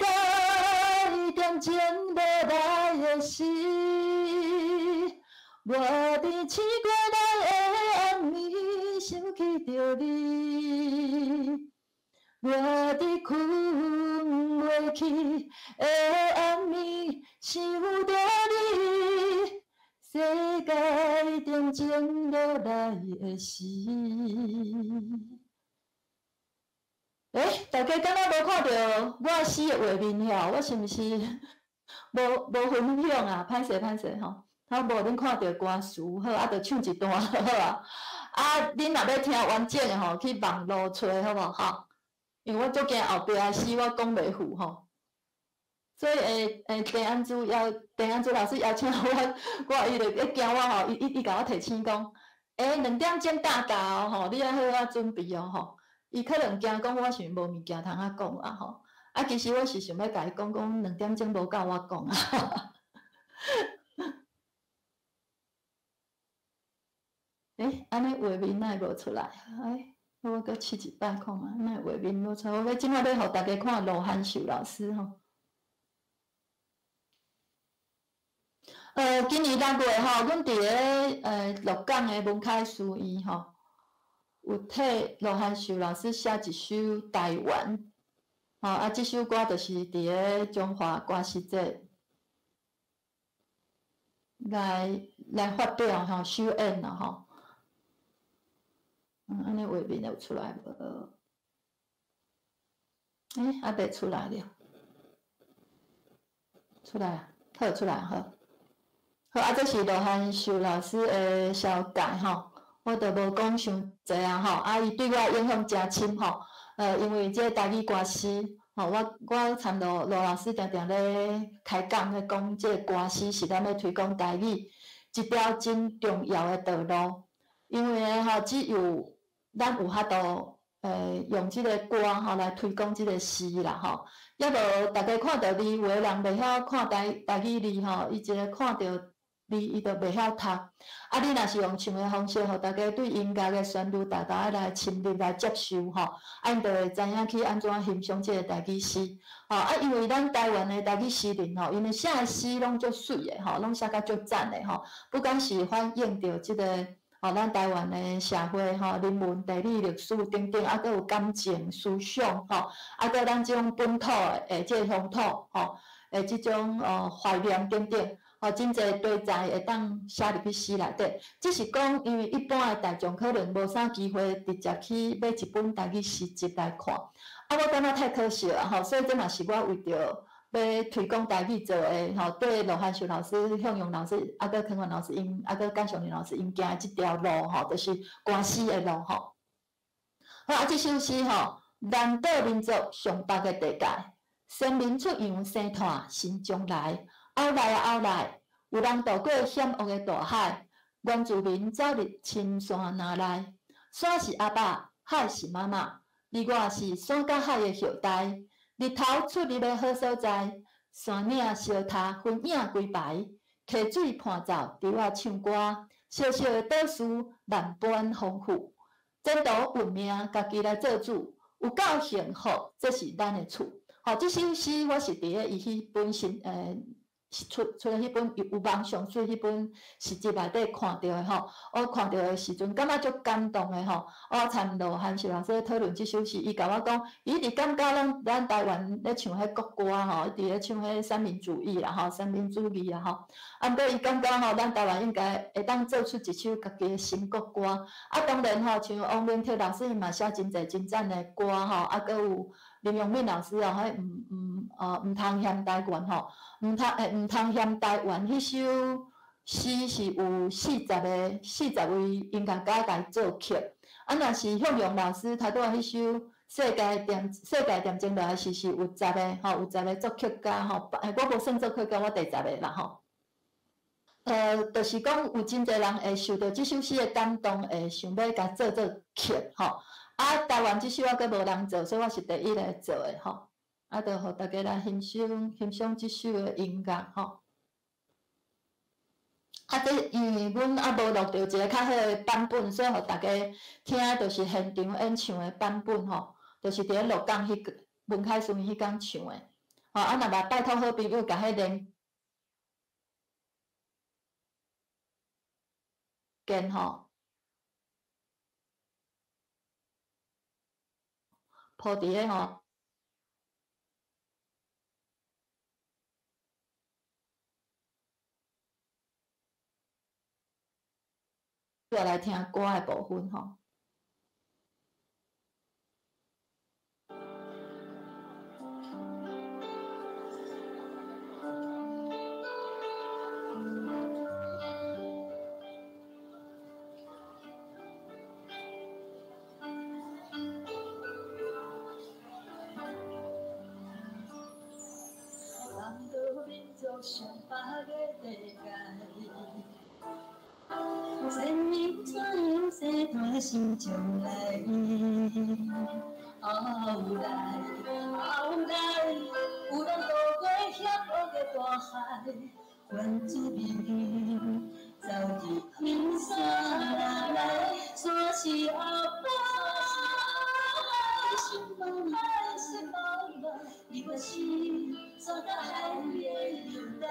界恬静落来的时，我伫星月内的暗暝想起著你，我伫睏袂去的暗暝想著你，世界恬静落来的时。欸，大家敢若无看著我诗的画面遐？我是毋是无无分享啊？歹势歹势吼，啊无恁看著歌词好，啊就唱一段好啊。啊，恁若欲听完整的吼，去网路揣好无吼？因为我足惊后壁的诗我讲袂赴吼。所以陈安珠老师邀请我，我伊就咧惊我吼，伊伊伊共我提醒讲，欸，2点钟搭到吼，你爱好好准备哦吼。伊可能惊讲我是无物件通啊讲啊吼，啊其实我是想欲共伊讲讲2点钟无够我讲啊。欸，按呢画面哪会无出来？欸，我阁试一摆看觅，哪会画面无出来？我欲这摆欲予大家看罗汉秀老师吼。今年6月吼，阮伫咧鹿港的文开书院吼，有替罗汉秀老师写一首台湾，吼啊，这首歌就是伫咧中华歌诗节来来发表吼，首演啦吼。按呢画面有出来无？欸，还袂出来了，出来啊，好，出来好。好啊，这是罗汉秀老师的绍介吼。我就无讲伤济啊吼，啊，伊对我影响诚深吼。因为这个台语歌诗，吼，我我参罗罗老师定定咧开讲咧讲，这个歌诗是咱欲推广台语一条真重要的道路。因为吼，只有咱有法度，用这个歌吼来推广这个诗啦吼。抑无大家看著字，有的人袂晓看台台语字吼，伊一个看著字，伊就袂晓读。啊，你若是用唱的方式，予大家对音乐的旋律，大家来深入来接受吼，啊，𪜶就会知影去按怎欣赏这个台语诗。吼，啊，因为咱台湾的台语诗人吼，𪜶的写的诗拢足媠的吼，拢写甲足赞的吼，不管是反映著这个吼，咱台湾的社会吼、人文、地理、历史等等，啊，阁有感情、思想吼，啊，阁咱这种本土的这个乡土吼，的这种怀念等等。哦，真济题材会当写入去诗内底，只是讲，因为一般的大众可能无啥机会直接去买一本台语诗集来看，啊，我感觉太可惜了吼，所以这嘛是我为著欲推广台语做的吼，对罗汉秀老师、向阳老师、啊，阁康元老师𪜶，啊，阁甘尚林老师𪜶行的这条路吼，就是歌诗的路吼。好，啊，这首诗吼，南岛民族上北的地界，先民出洋生炭新将来。后来啊，后来，有人渡过险恶的大海，原住民走入深山林内。山是阿爸，海是妈妈，你我是山佮海的后代，日头出入的好所在，山岭相塔分影规排，溪水伴奏，猪仔唱歌，小小的岛屿万般丰富，前途运命家己来做主，有够幸福，这是咱的厝。吼，这首诗我是伫咧伊彼本新出的彼本有望上水彼本诗集内底看著的吼，我看著的时阵感觉足感动的吼。我参罗汉秀老师咧讨论这首诗，伊共我讲，伊一直感觉拢咱台湾咧唱彼国歌吼，一直咧唱彼三民主义啦吼，三民主义啦吼。啊，毋过伊感觉吼，咱台湾应该会当做出一首家己的新国歌。啊，当然吼，像王明彻老师伊嘛写真济真赞的歌吼，啊，阁有林永敏老师哦，彼毋通嫌台湾吼，毋通嫌台湾彼首诗是有40位音乐家共作曲。啊，若是向荣老师头拄仔彼首世界点钟落来是有十个吼，有十个作曲家吼，我无算作曲家，我第十个啦吼。就是讲有真济人会受到这首诗的感动，会想欲共做做曲吼。啊，台湾这首犹阁无人做，所以我是第一个做的吼。啊，就予大家来欣赏欣赏这首的音乐吼。啊，这因为阮犹无录著一个较好的版本，所以予大家听就是现场演唱的版本吼，就是伫咧鹿港彼个文凯书院彼工唱的。吼，啊，若嘛拜托好朋友共彼连键吼。铺伫咧吼，来听歌的部分吼。上百个地界，千年怎样世代心将来？后来，后来，有人渡过险恶的大海，原住民走伫天山内，山是阿爸，是妈妈，是妈妈，你我是山甲海的纽带。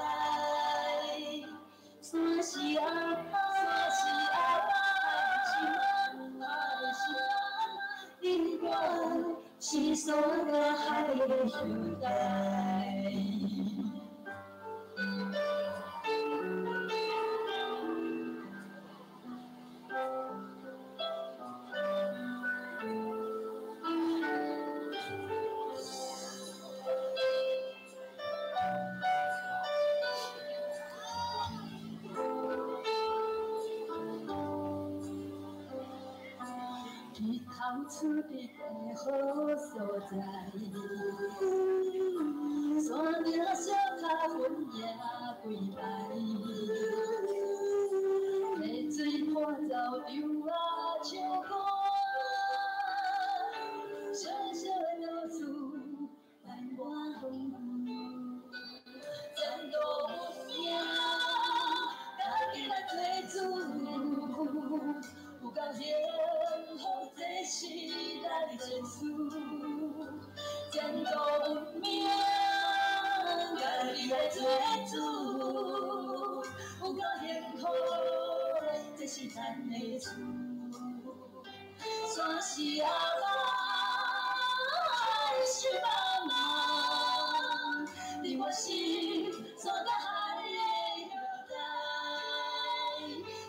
山是阿爸，山是阿爸，是妈妈，是妈妈，你我是山甲海的纽带。出入的好所在，山岭小脚分野归来，溪水伴奏猪仔唱歌，小小的岛屿万般丰富，前途运命，家己来做主，有够幸福，这是咱的前世，前途运命，家己来做主，有够幸福，这是咱的厝。山是阿爸，是妈妈，你我是山佮海的纽带。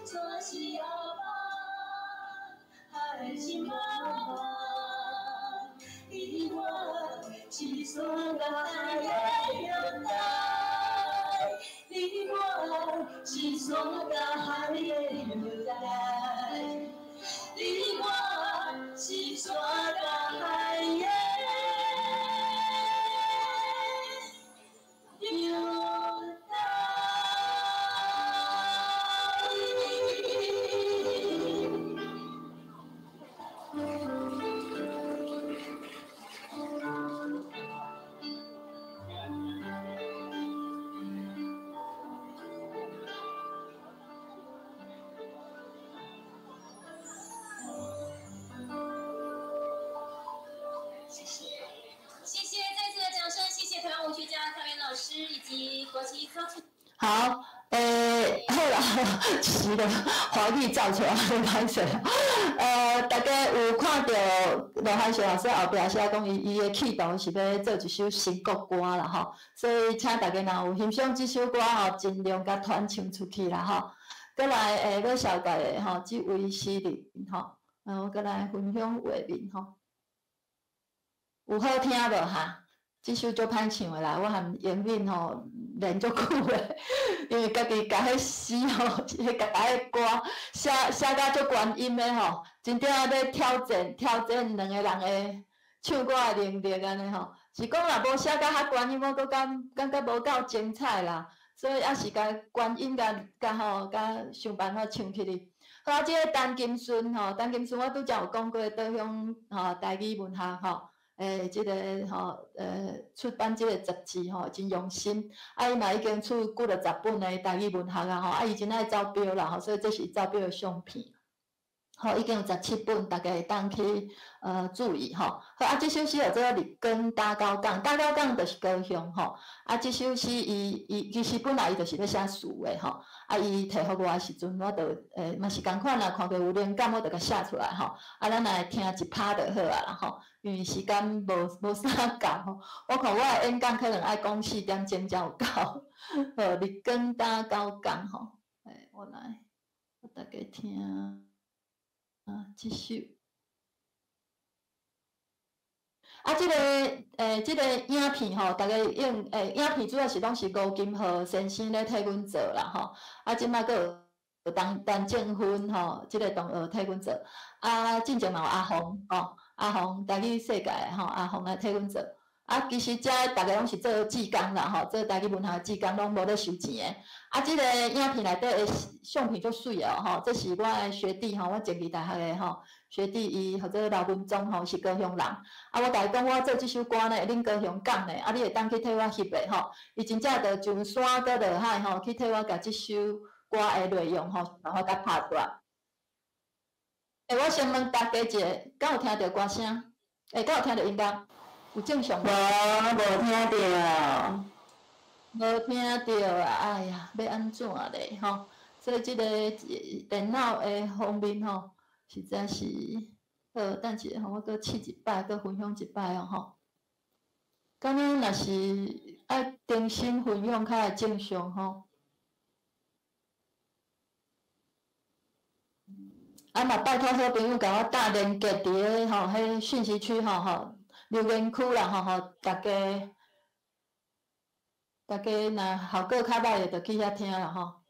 山是阿爸，海是妈妈，你我是山佮海的纽带。你我是山佮海的纽带。你我是山佮海的纽带。好，好啦，是的，华语走出来，歹势。大家有看著罗汉秀老师后壁写讲，伊伊的企图是欲做一首新国歌啦吼，所以请大家若有欣赏这首歌吼，尽量共传唱出去啦吼。阁来，欲绍介的吼，这位诗人吼，我阁来分享画面吼，有好听无哈？这首足歹唱的啦，我含英敏吼练足久的，因为家己共彼诗吼，彼共彼歌写写甲足悬音的吼，真正欲挑战挑战两个人的唱歌的能力按呢吼。是讲若无写甲较悬音，我阁感感觉无够精彩啦，所以犹是共悬音共共吼，共想办法唱起去。好啊，这个陈金顺吼，陈金顺我拄才有讲过，倒向吼台语文学吼。这个吼，出版这个杂志吼，真用心。啊，伊嘛已经出几落十本的台语文学啊吼，啊，伊真爱走标啦吼，所以这是走标的相片。吼，已经有17本，大家会当去注意吼。好，啊，这首诗叫做《日光打狗港》，打狗港就是高雄吼。啊，这首诗伊伊其实本来伊就是欲写词的吼。啊，伊提予我的时阵，我就嘛是仝款啦，看过有灵感，我就共写出来吼。啊，咱来听一拍就好啊啦吼，因为时间无无啥够吼。我看我的演讲可能爱讲4点钟才有够。好，日光打狗港吼，我来，予大家听。啊，这首啊，这个影片吼，大家用影片主要是拢是吴金浩先生咧替阮做啦吼。啊，这摆阁有陈陈正芬吼，这个同学替阮做。啊，进前嘛有阿红吼，阿红台语世界吼，阿红来替阮做。啊，其实遮逐家拢是做志工啦吼，做台语文学志工拢无咧收钱的。啊，这个影片内底的相片足媠的吼，这是我的学弟吼，我前期大学的吼学弟，伊号做刘文忠吼，是高雄人。啊，我共伊讲，我做这首歌呢，恁高雄港的，啊，你会当去替我翕的吼。伊真正就上山阁落海吼，去替我共这首歌的内容吼，然后共拍出来。我先问大家一下，敢有听著歌声？敢有听著音乐？有正常无？无听著。无听著啊！哎呀，欲按怎咧吼？所以这个电脑的方面吼，实在是好，等一下吼，我阁试一摆，阁分享一摆哦吼。敢若若是爱重新分享较会正常吼。啊嘛，拜托好朋友共我搭连结伫咧吼，彼讯息区吼吼。留言区啦吼吼，大家大家若效果较歹的，就去遐听啦吼。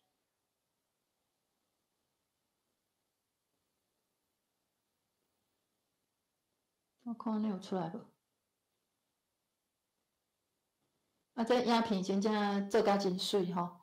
我看你有出来无？啊，这影片真正做甲真媠吼。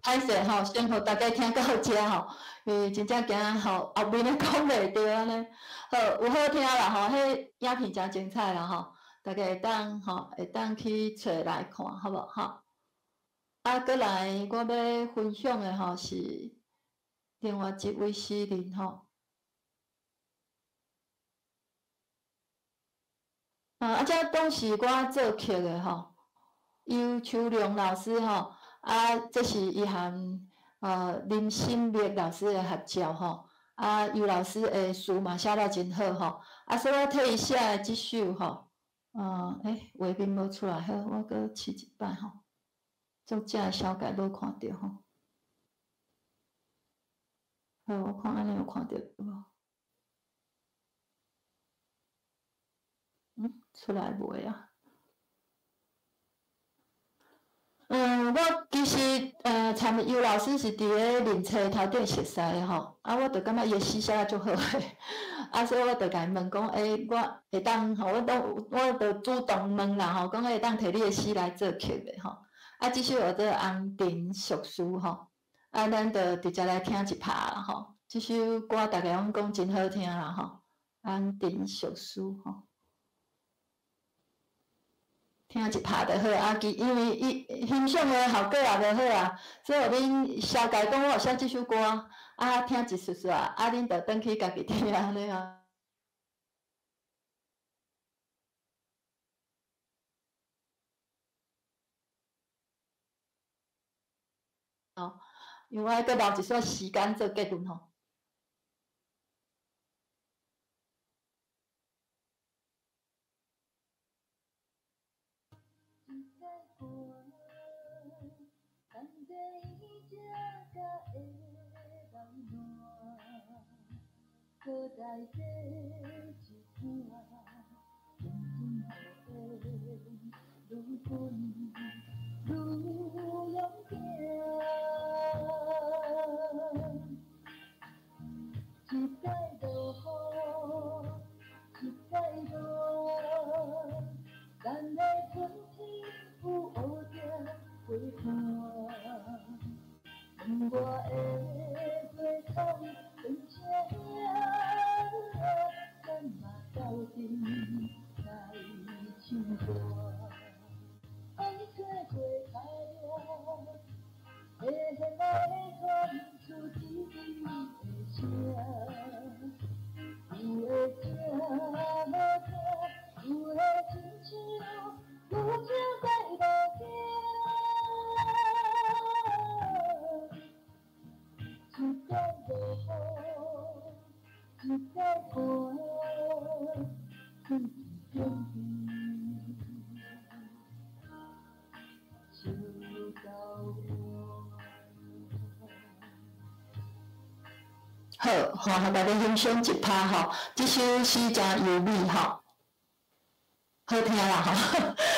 歹势吼，先予大家听到遮吼，因为真正惊吼后面咧讲袂著按呢。好，有好听啦吼，彼影片诚精彩啦吼，大家会当吼会当去揣来看，好无吼？啊，阁来我欲分享的吼是另外一位诗人吼。啊，这拢是我作曲的吼，尤秋良老师吼。啊，这是伊和林心蜜老师的合照吼。啊，尤老师的词嘛写了真好吼。啊，所以我替伊写的这首吼，欸，画面无出来，好，我阁试一摆吼。作者的小改无看著吼。好，我看按呢有看著无？嗯，出来未啊？我其实参尤老师是伫咧面册头顶熟似的吼，啊，我就感觉伊的诗写得足好的，啊，所以我就共伊问讲，欸，我会当吼，我就主动问啦吼，讲会当提你的诗来作曲袂吼？啊，这首叫做《红尘俗事》吼，啊，咱就直接来听一拍啦吼。这首歌大家拢讲真好听啦吼，《红尘俗事》吼。听一拍就好，啊，其因为伊欣赏的效果也无好啊，所以恁小解讲我有写这首歌，啊，听一丝丝啊，啊，恁就转去家己听按呢啊。哦，因为我阁留一撮时间做结论吼。搁在这一段，缘愈滚愈勇敢。一摆落雨，一摆热，咱的春天有乌蝶陪伴，我的过窗变这咱嘛斗阵来唱歌，爱做过开了，会来传出一好，予大家欣赏一拍吼，這首诗誠優美吼，好聽啦吼。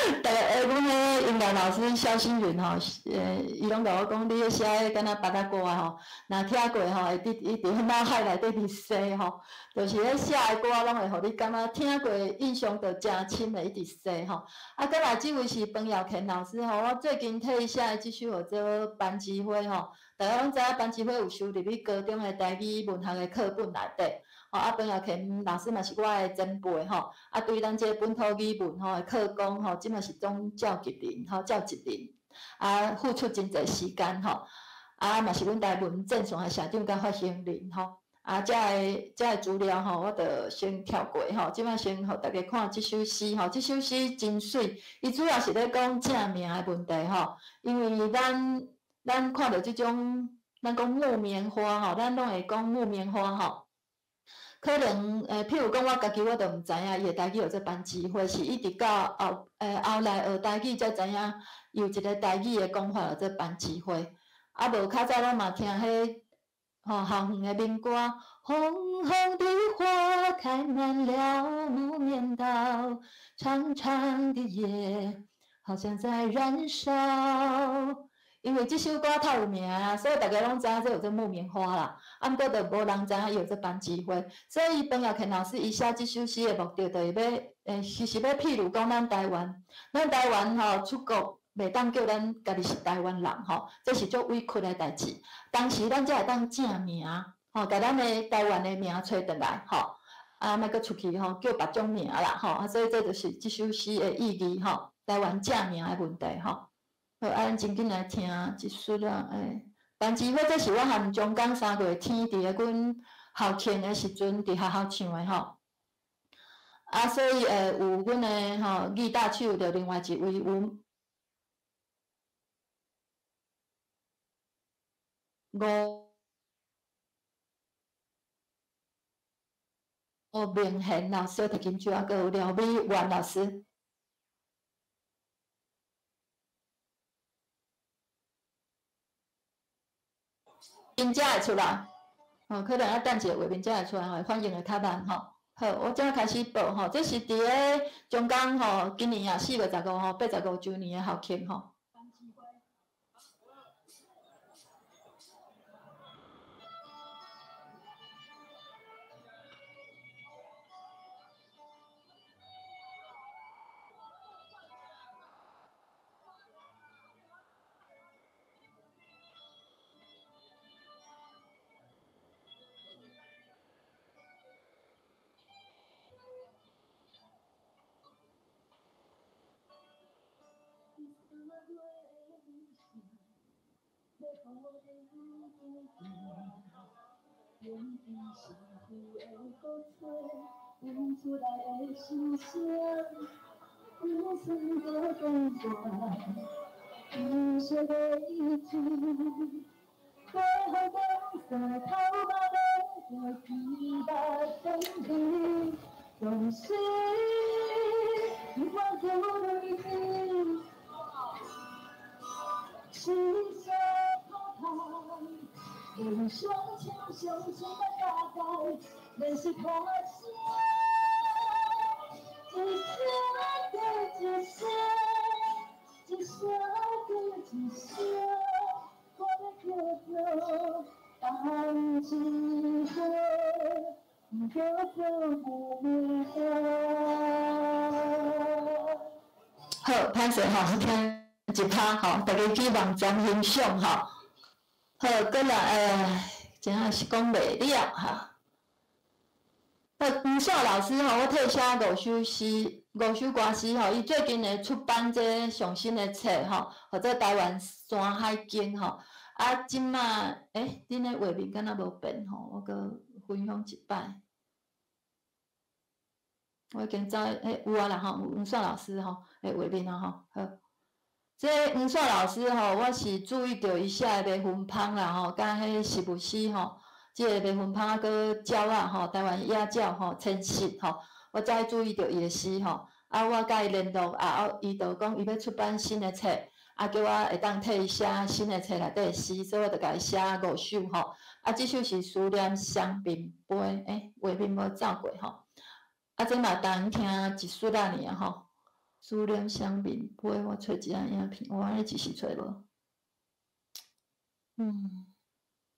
逐个，阮彼音樂老師蕭新云吼，伊攏共我講，你彼寫的敢若別仔歌吼，若聽過吼，會佇伊佇腦海內底佇洗吼，就是彼寫的歌攏會予你感覺聽過印象就誠深的，一直洗吼。啊，閣來這位是彭耀乾老師吼，我最近替伊寫的這首號做《班枝花》吼。大家攏知影班枝花有收入去高中的台語文學的課本內底，吼啊，彭耀乾老師嘛是我的前輩吼，啊，對咱這個本土語文吼的課綱吼，這嘛是總召集人吼，召集人，啊，付出真濟時間吼，啊，嘛是阮台文戰線的社長佮發行人吼，啊，這个資料吼，我就先跳過吼，這擺先予大家看這首詩吼，這首詩真媠，伊主要是咧講正名的問題吼，因為咱看著這種，咱講木棉花吼，咱攏會講木棉花吼。可能譬如講我家己我就毋知影伊的台語號做班枝花，是一直到後來學台語才知影有一個台語的講法號做班枝花。啊，無較早攏嘛聽彼吼校園的民歌，紅紅的花開滿了木棉道，長長的夜好像在燃燒。因為這首歌太有名啊，所以大家攏知影這有做木棉花啦。啊，毋過就無人知影伊有做班枝花。所以彭耀乾老師伊寫這首詩的目的，就是欲，其實欲譬如講咱台灣，咱台灣吼出國袂當叫咱家己是台灣人吼，這是足委屈的代誌。當時咱才會當正名吼，共咱的台灣的名揣轉來吼，啊，莫閣出去吼叫別種名啦吼。啊，所以這就是這首詩的意義吼，台灣正名的問題吼。好，啊，咱真緊來聽一首啦，班枝花這是我含中江三月天佇个阮校慶的時陣，佇學校唱的吼。啊，所以有阮的吼義大手，就另外一位有吳明賢老師提琴手，啊，閣有廖美元老師。音才會出來，吼，可能愛等一下畫面才會出來吼，反應會較慢吼。好，我這開始報吼，這是佇咧中江吼，今年啊4月15吼，85週年的校慶吼。好，歹勢吼，聽一拍吼，大家去網站欣賞吼。好，閣來真正是講袂了哈。好，吳雪老師吼，我替寫五首詩、五首歌詩吼，伊最近會出版這個上新的冊吼，號做《台灣山海經》吼。啊，這馬恁的畫面敢若無變吼，我閣分享一擺。我已經知有啊啦吼，吳雪老師吼，畫面啊吼，好。這吳雪老師吼，我是注意著伊寫的迷魂芳啦吼，佮彼食物詩吼，這个迷魂芳啊，閣鳥仔吼，台灣野鳥吼，遷徙吼，我才注意著伊的詩吼。啊，我佮伊聯絡啊，伊就講伊欲出版新的冊，啊叫我會當替伊寫新的冊內底的詩，所以我就共伊寫五首吼。啊，這首是思念雙面杯，欸，畫面無走過吼。啊，這嘛當聽一絲仔爾吼。思念雙面杯，我揣一下影片，我按呢一時揣無。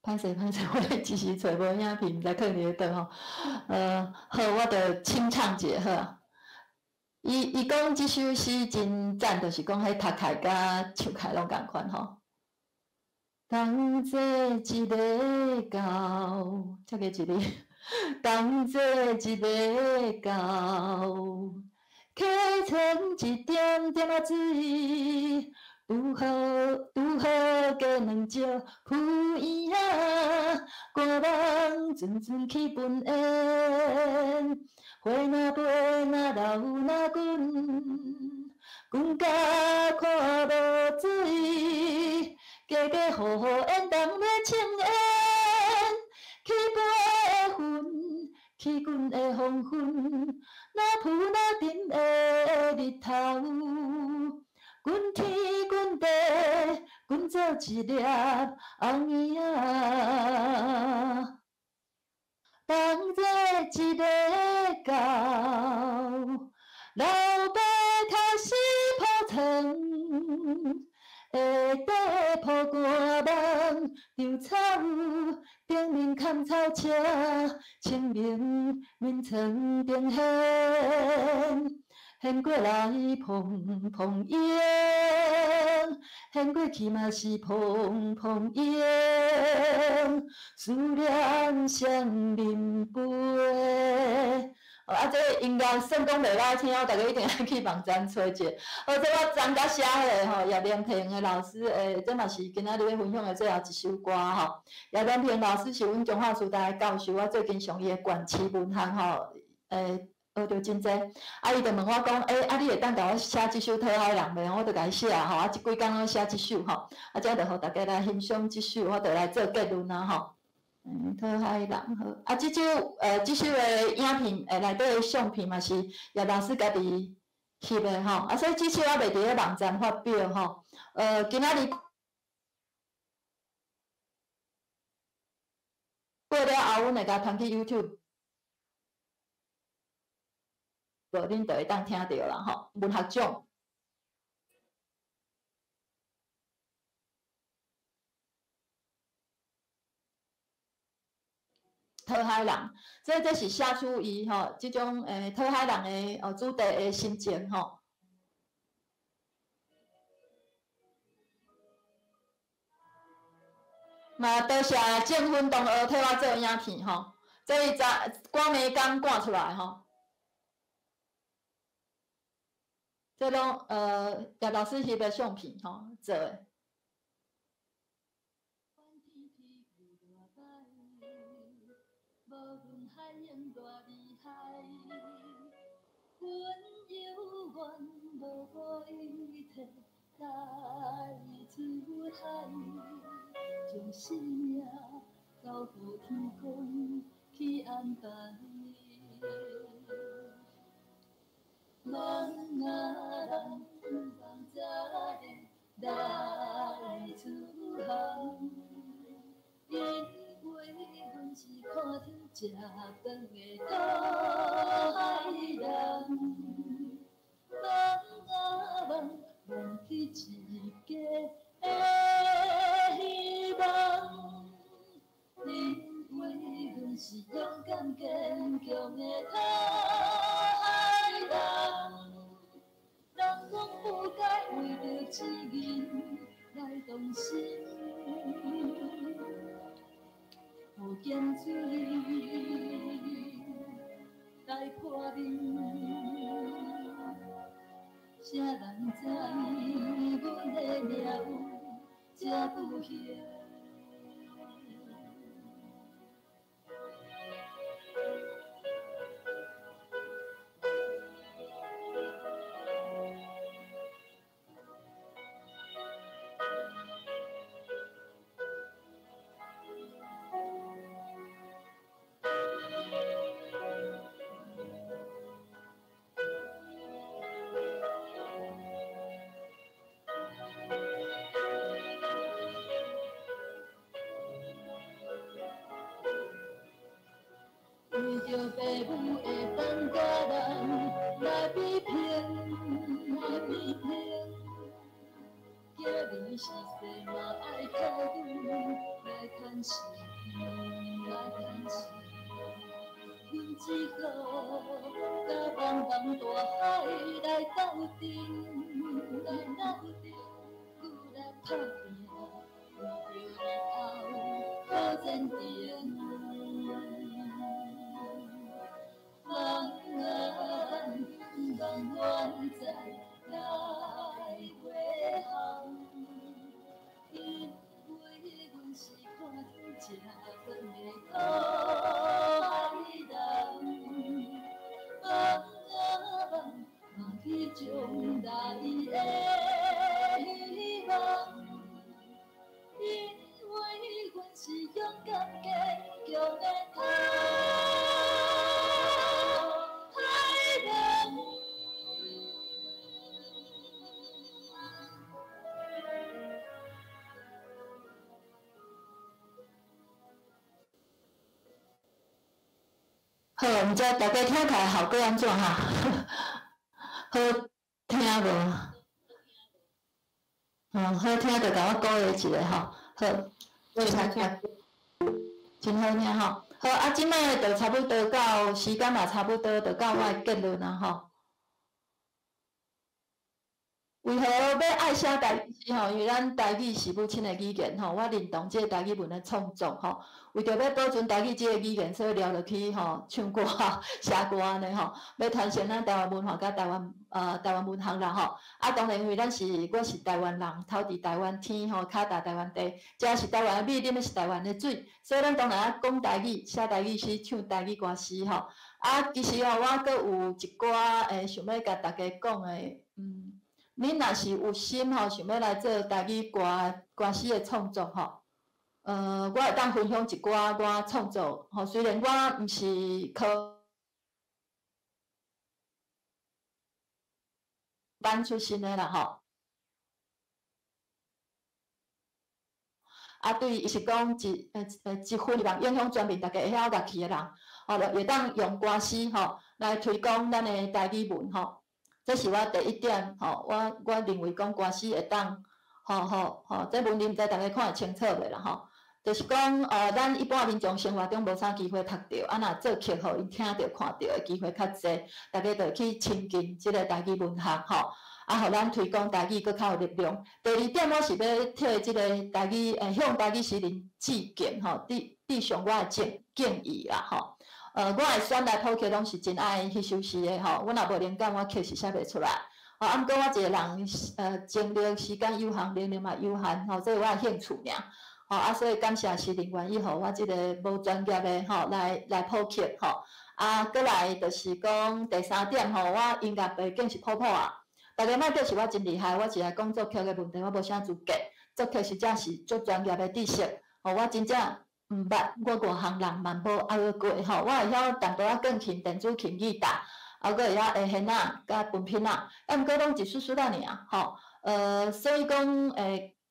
歹勢歹勢，我一時揣無影片，毋知囥佇咧佗吼。好，我就清唱者好啊。伊講這首詩真讚，就是講彼讀起來佮唱起來攏仝款吼。同齊一个到，這個一个，同齊一个到，溪床一點點仔水，拄好拄好加兩石浮圓仔，趕網陣陣去分煙，花若飞若流若滾，滾甲看無水，家家戶戶煙筒咧清煙，起飞的雲，起滾的黃昏，若浮若沉的日頭，滾天滾地，滾做一粒紅圓仔。同齊一个到，老爸開始鋪床，下底鋪寒網，稻草頂面崁草車，清明眠床頂掀，掀過來蓬蓬湧，掀過去嘛是蓬蓬湧，思念雙面杯。啊，這個音樂算講袂歹聽，大家一定愛去網站揣者。好，這我昨昏寫的吼，葉連平的老師，這嘛是今仔日欲分享的最後一首歌吼。葉連平老師是阮中華師大的教授，我最近上伊的縣市文學吼，學著真濟。啊，伊就問我講，啊，你會當共我寫這首《討海人》袂？我就共伊寫吼，啊，這幾工攏寫這首吼，啊，這就予大家來欣賞這首，我就來做結論啊吼。討海人好，啊，這首這首的影片，內底的相片嘛是葉老師家己翕的吼，啊，所以這首還袂佇咧網站發表吼。今仔日過了後，阮會共傳去 YouTube，無恁就會當聽著啦吼。文學獎。討海人，所以這是寫出伊吼，這種討海人的主題的心情吼。嘛，多謝鄭芬同學替我做影片吼，這伊昨趕暝工趕出來吼。這攏葉老師翕的相片吼做的。將生命交予天公去安排。望啊望，望才會來出航，因為阮是看天食飯的討海人。望啊望，望起一家的希望，因為阮是勇敢堅強的討海人。人講不該為著錢銀來動心，予鹹水來破面。誰人知阮的命有這不幸？是世嘛爱靠阮来牵线，来牵线。阮只好佮茫茫大海来斗阵，来斗阵，努力打拼，为著日后好前程。望愿，望愿再来飞航，因为阮是看食饭的讨海人。望啊望，望去将来的希望，因为阮是勇敢坚强的讨海人。好，毋知大家听起来效果按怎哈？好听无？好听就共我鼓励一下吼。好，多谢听。真好听吼。好，啊，这摆就差不多到时间嘛，差不多就到我的结论啊吼。为何欲爱写台语诗吼？因为咱台语是母亲的语言吼，我认同这个台语文的创作吼。为著欲保存台语这个语言，所以掠落去吼唱歌、写歌按呢吼，欲传承咱台湾文化佮台湾文学啦吼。啊，当然因为咱是我是台湾人，头伫台湾天吼，跤踏台湾地，食是台湾的米，啉的是台湾的水，所以咱当然爱讲台语、写台语诗、唱台语歌诗吼。啊，其实吼，我阁有一寡想欲共大家讲的，恁若是有心吼，想欲来做台语歌歌诗的创作吼，我会当分享一寡我创作吼。虽然我毋是科班出身的啦吼，啊，对伊是讲一份人影响全面，大家会晓乐器的人，吼，会当用歌诗吼来推广咱的台语文吼。这是我第一点吼，我认为讲歌诗会当，吼吼吼，这文字毋知大家看会清楚袂啦吼？就是讲，咱一般民众生活中无啥机会读著，啊，若做曲予𪜶听著、看著的机会较济，大家就会去亲近这个台语文学吼，啊，予咱推广台语阁较有力量。第二点，我是欲替这个台语，向台语诗人致敬吼，致上我的敬意啦吼。我的选来谱曲拢是真爱彼首诗的吼，我若无灵感，我曲是写袂出来。吼，啊，毋过我一个人，精力时间有限，能力嘛有限，吼，这是我的兴趣尔。吼，啊，所以感谢诗人愿意予我这个无专业的吼来谱曲吼。啊，阁来就是讲第三点吼，我音乐背景是谱谱啊。大家莫觉是我真厉害，我是来讲作曲的问题，我无啥资格。作曲实在是足专业的知识，吼，我真正毋捌，我外行人嘛无学过吼，我会晓淡薄仔钢琴、电子琴、吉他，啊，阁会晓下弦仔、佮分品仔，啊，毋过拢一丝丝仔尔吼。所以讲，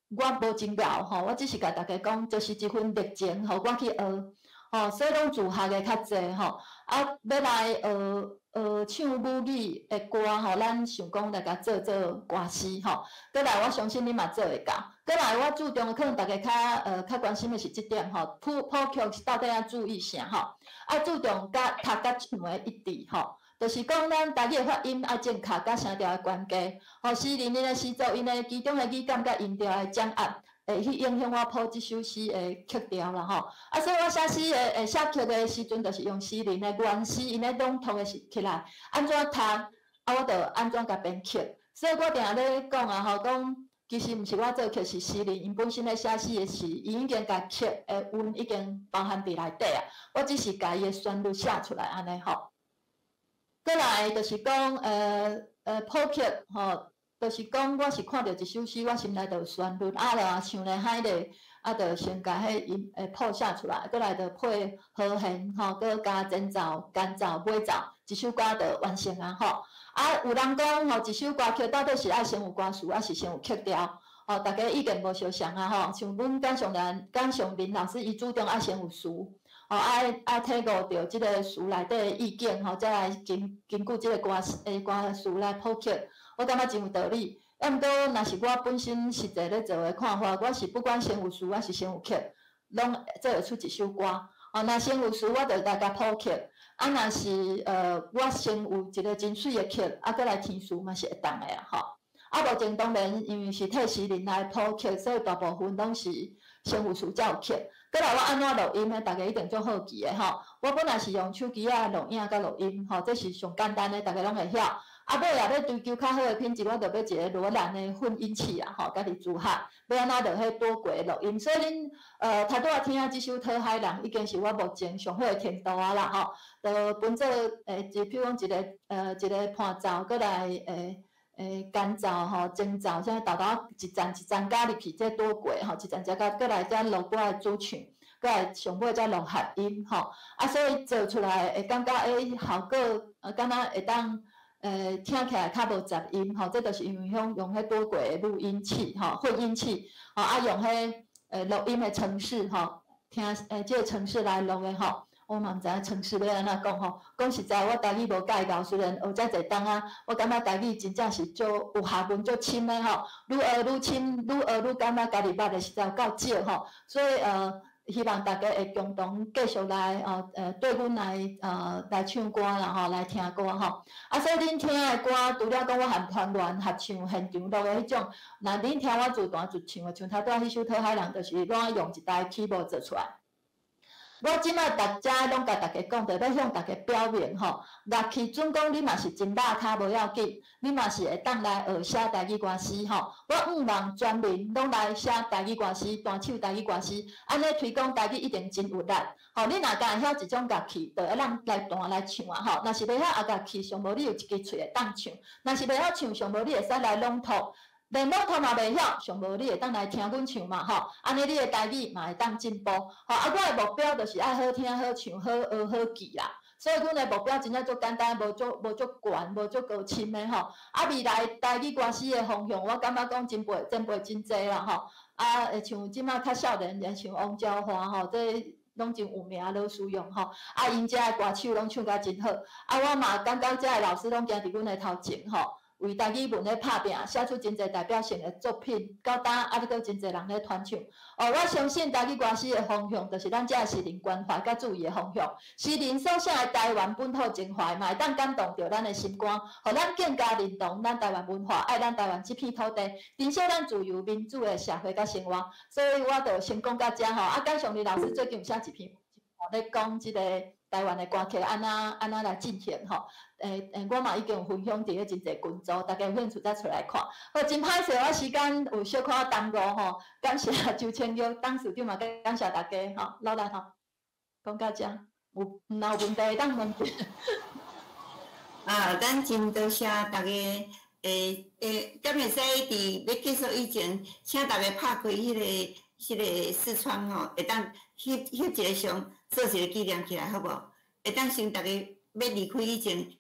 我无真𠢕吼，我只是共大家讲，就是一份热情，予我去学，吼，所以拢自学的较济吼。啊，欲来学学唱母语的歌吼，咱想讲来共做做歌诗吼。阁来，我相信恁嘛做会到。阁来，我注重的可能大家较关心的是这点吼，谱曲到底爱注意啥吼？爱注重佮读佮唱的一致吼。就是讲，咱台语的发音爱正确，佮声调的关系。吼，诗人𪜶的诗作，𪜶的其中的语感佮音调的掌握，会去影响我谱这首诗的曲调啦吼。啊，所以我写诗的，写曲的时阵，就是用诗人的原诗，𪜶咧朗读的是起来，按怎读，啊，我就按怎共编曲。所以我定定咧讲啊吼，讲其实毋是我做曲，是诗人𪜶本身咧写诗的时，伊已经共曲的韵已经包含伫内底啊。我只是共伊的旋律写出来按呢吼。阁来就是讲，谱曲吼，就是讲我是看著一首诗，我心内就有旋律，啊，就唱咧海咧，啊，就先共彼音谱写出来，阁来就配和弦吼，阁加前奏、间奏、尾奏，一首歌就完成啊吼。啊，有人讲吼，一首歌曲到底是爱先有歌词，抑是先有曲调？吼，大家意见无相仝啊吼。像阮简尚兰、简尚林老师，伊主张爱先有词。吼，爱体悟著这个词内底的意境，吼，才来根据这个歌词来谱曲。我感觉真有道理，啊，毋过若是我本身實際咧做的看法，我是不管先有詞抑是先有曲，攏做會出一首歌。哦，若先有詞，我就來共譜曲。啊，若是我先有一個真媠的曲，啊，閣來填詞嘛是會當的啊，吼。啊，目前當然因為是替詩人來譜曲，所以大部分攏是先有詞才有曲。閣來我按怎錄音的，大家一定足好奇的吼。我本來是用手機仔錄影佮錄音，吼，這是上簡單的，大家攏會曉。啊，尾也欲追求較好的品質，我就買一個羅蘭的混音器啊，吼，家己組合，欲按怎就彼多軌錄音。所以恁頭拄仔聽這首《討海人》，已經是我目前上好的程度啊啦，吼。就分做就比如講一個伴奏，閣來間奏吼、前奏，啥沓沓一層一層加入去，這多軌吼，一層層加，閣來才錄我的主唱，閣來上尾才錄合音吼。啊，所以做出來會感覺效果，敢若會當聽起來較無雜音吼，這就是因為用彼多軌的錄音器吼、混音器吼，啊用彼錄音的程式吼，聽這個程式來錄的吼。我嘛毋知影程式欲按怎講吼，講實在，我台語無蓋𠢕，雖然學遮濟冬啊，我感覺台語真正是足有學問、足深的吼。愈學愈深，愈學愈感覺家己捌的實在有夠少吼。所以希望大家會共同繼續來哦，綴阮來唱歌啦吼，來聽歌吼。啊，所以恁聽的歌，除了講我和團員合唱現場錄的彼種，若恁聽我自彈自唱的，像頭拄仔彼首《討海人》，就是我用一台 keyboard 做出來。我這擺逐遮攏共大家講，就欲向大家表明吼，樂器準講你嘛是真垃跤無要緊，你嘛是會當來學寫台語歌詞吼。我向望全民攏來寫台語歌詞，彈唱台語歌詞，按呢推廣台語一定真有力。吼，你若敢會曉一種樂器，就會當來彈來唱啊吼。若是袂曉樂器，上無你有一支喙會當唱；若是袂曉唱，上無你會使來朗讀。連朗讀嘛袂曉，上無你會當來聽阮唱嘛吼，按呢你的台語嘛會當進步吼。啊，我的目標就是愛好聽、好唱、好學、好記啦。所以阮的目標真正足簡單，無足懸，無足高深的吼。啊，未來台語歌詞的方向，我感覺講進步進步真濟啦吼。啊，會像這馬較少年，像王昭華吼，這攏真有名老師用吼。啊，𪜶遮的歌手攏唱甲真好。啊，我嘛感覺遮的老師攏行佇阮的頭前吼。為台語文咧拍拚，寫出真濟代表性的作品，到今猶閣真濟人咧傳唱。哦，我相信台語歌詞的方向，就是咱遮士林關懷佮注意的方向。詩人所寫的台灣本土情懷，嘛會當感動著咱的心肝，予咱更加認同咱台灣文化，愛咱台灣這片土地，珍惜咱自由民主的社會佮生活。所以我就先講到遮吼。啊，感謝李老師最近有寫一篇咧講這個台灣的歌曲按怎按怎來進行吼。我嘛已經有分享佇咧真濟群組，大家有興趣再出來看。好，真歹勢，我時間有小可耽誤吼，感謝周清玉董事長嘛，感謝大家吼，努力吼，講到遮，有若有問題會當問。啊，咱真多謝大家，敢會使佇欲結束以前，請大家拍開彼個視窗吼，會當翕翕一個相，做一個紀念起來，好無？會當先逐家欲離開以前，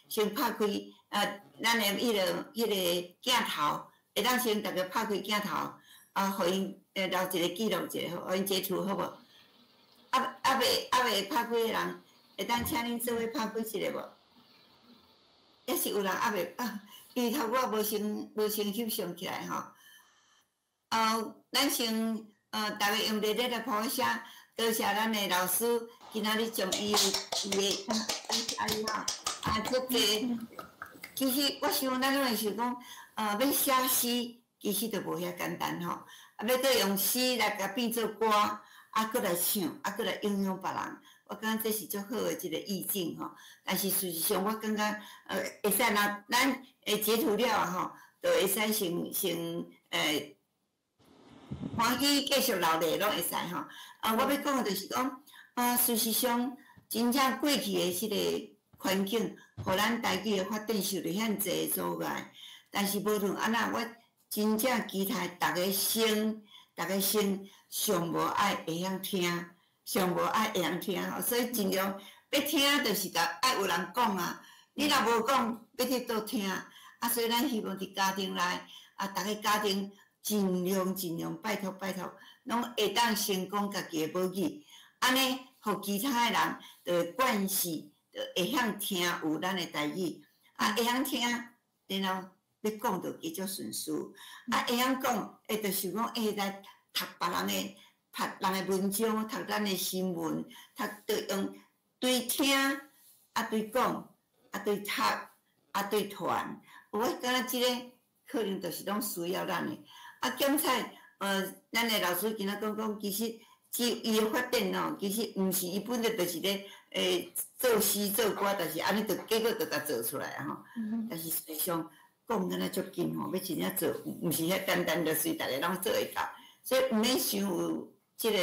先拍開啊，咱的彼個鏡頭，會當先逐家拍開鏡頭，啊，予𪜶留一個記錄一下，予𪜶截圖好無？猶未拍開的人，會當請恁做伙拍開一下無？抑是有人猶未啊？伊頭我無先翕相起來吼。啊，咱先逐家用熱烈的拍聲，多謝咱的老師今仔日將伊的啊伊吼啊，這個其實我想咱攏會想講，欲寫詩其實就無遐簡單吼，啊，欲閣用詩來共變做歌，啊，閣來唱，啊，閣來影響別人，我感覺這是足好的一個意境吼。但是事實上，我感覺會使若咱會截圖了吼，就會使先歡喜繼續留咧，攏會使吼。啊，我欲講的就是講，啊，事實上，真正過去的這個環境，予咱台語的發展受著遐濟阻礙。但是無論按怎，我真正期待逐家先上無愛會曉聽，上無愛會曉聽吼。所以盡量欲聽，就是共愛有人講啊。你若無講，欲去佗聽？啊，所以咱希望佇家庭內，啊，逐家家庭盡量盡量拜託拜託，攏會當先講家己的母語，按呢，予其他的人就會慣勢，就會曉聽有咱的台語，啊，會曉聽，然後欲讲就加足顺序。啊，会晓讲，会就想讲，欸，来读别人的，读人的文章，读咱的新闻，读就用对听，啊对讲，啊对读，啊对传。我感觉这个可能就是拢需要咱的。啊，检采，咱的老师今仔讲讲，其实只伊的发展哦，其实毋是伊本来就是咧，做诗做歌，但是按呢就结果就共做出来啊吼。但是实际上讲敢若足紧吼，欲真正做，毋是遐简单，就随逐个拢做会到。所以毋免伤有这个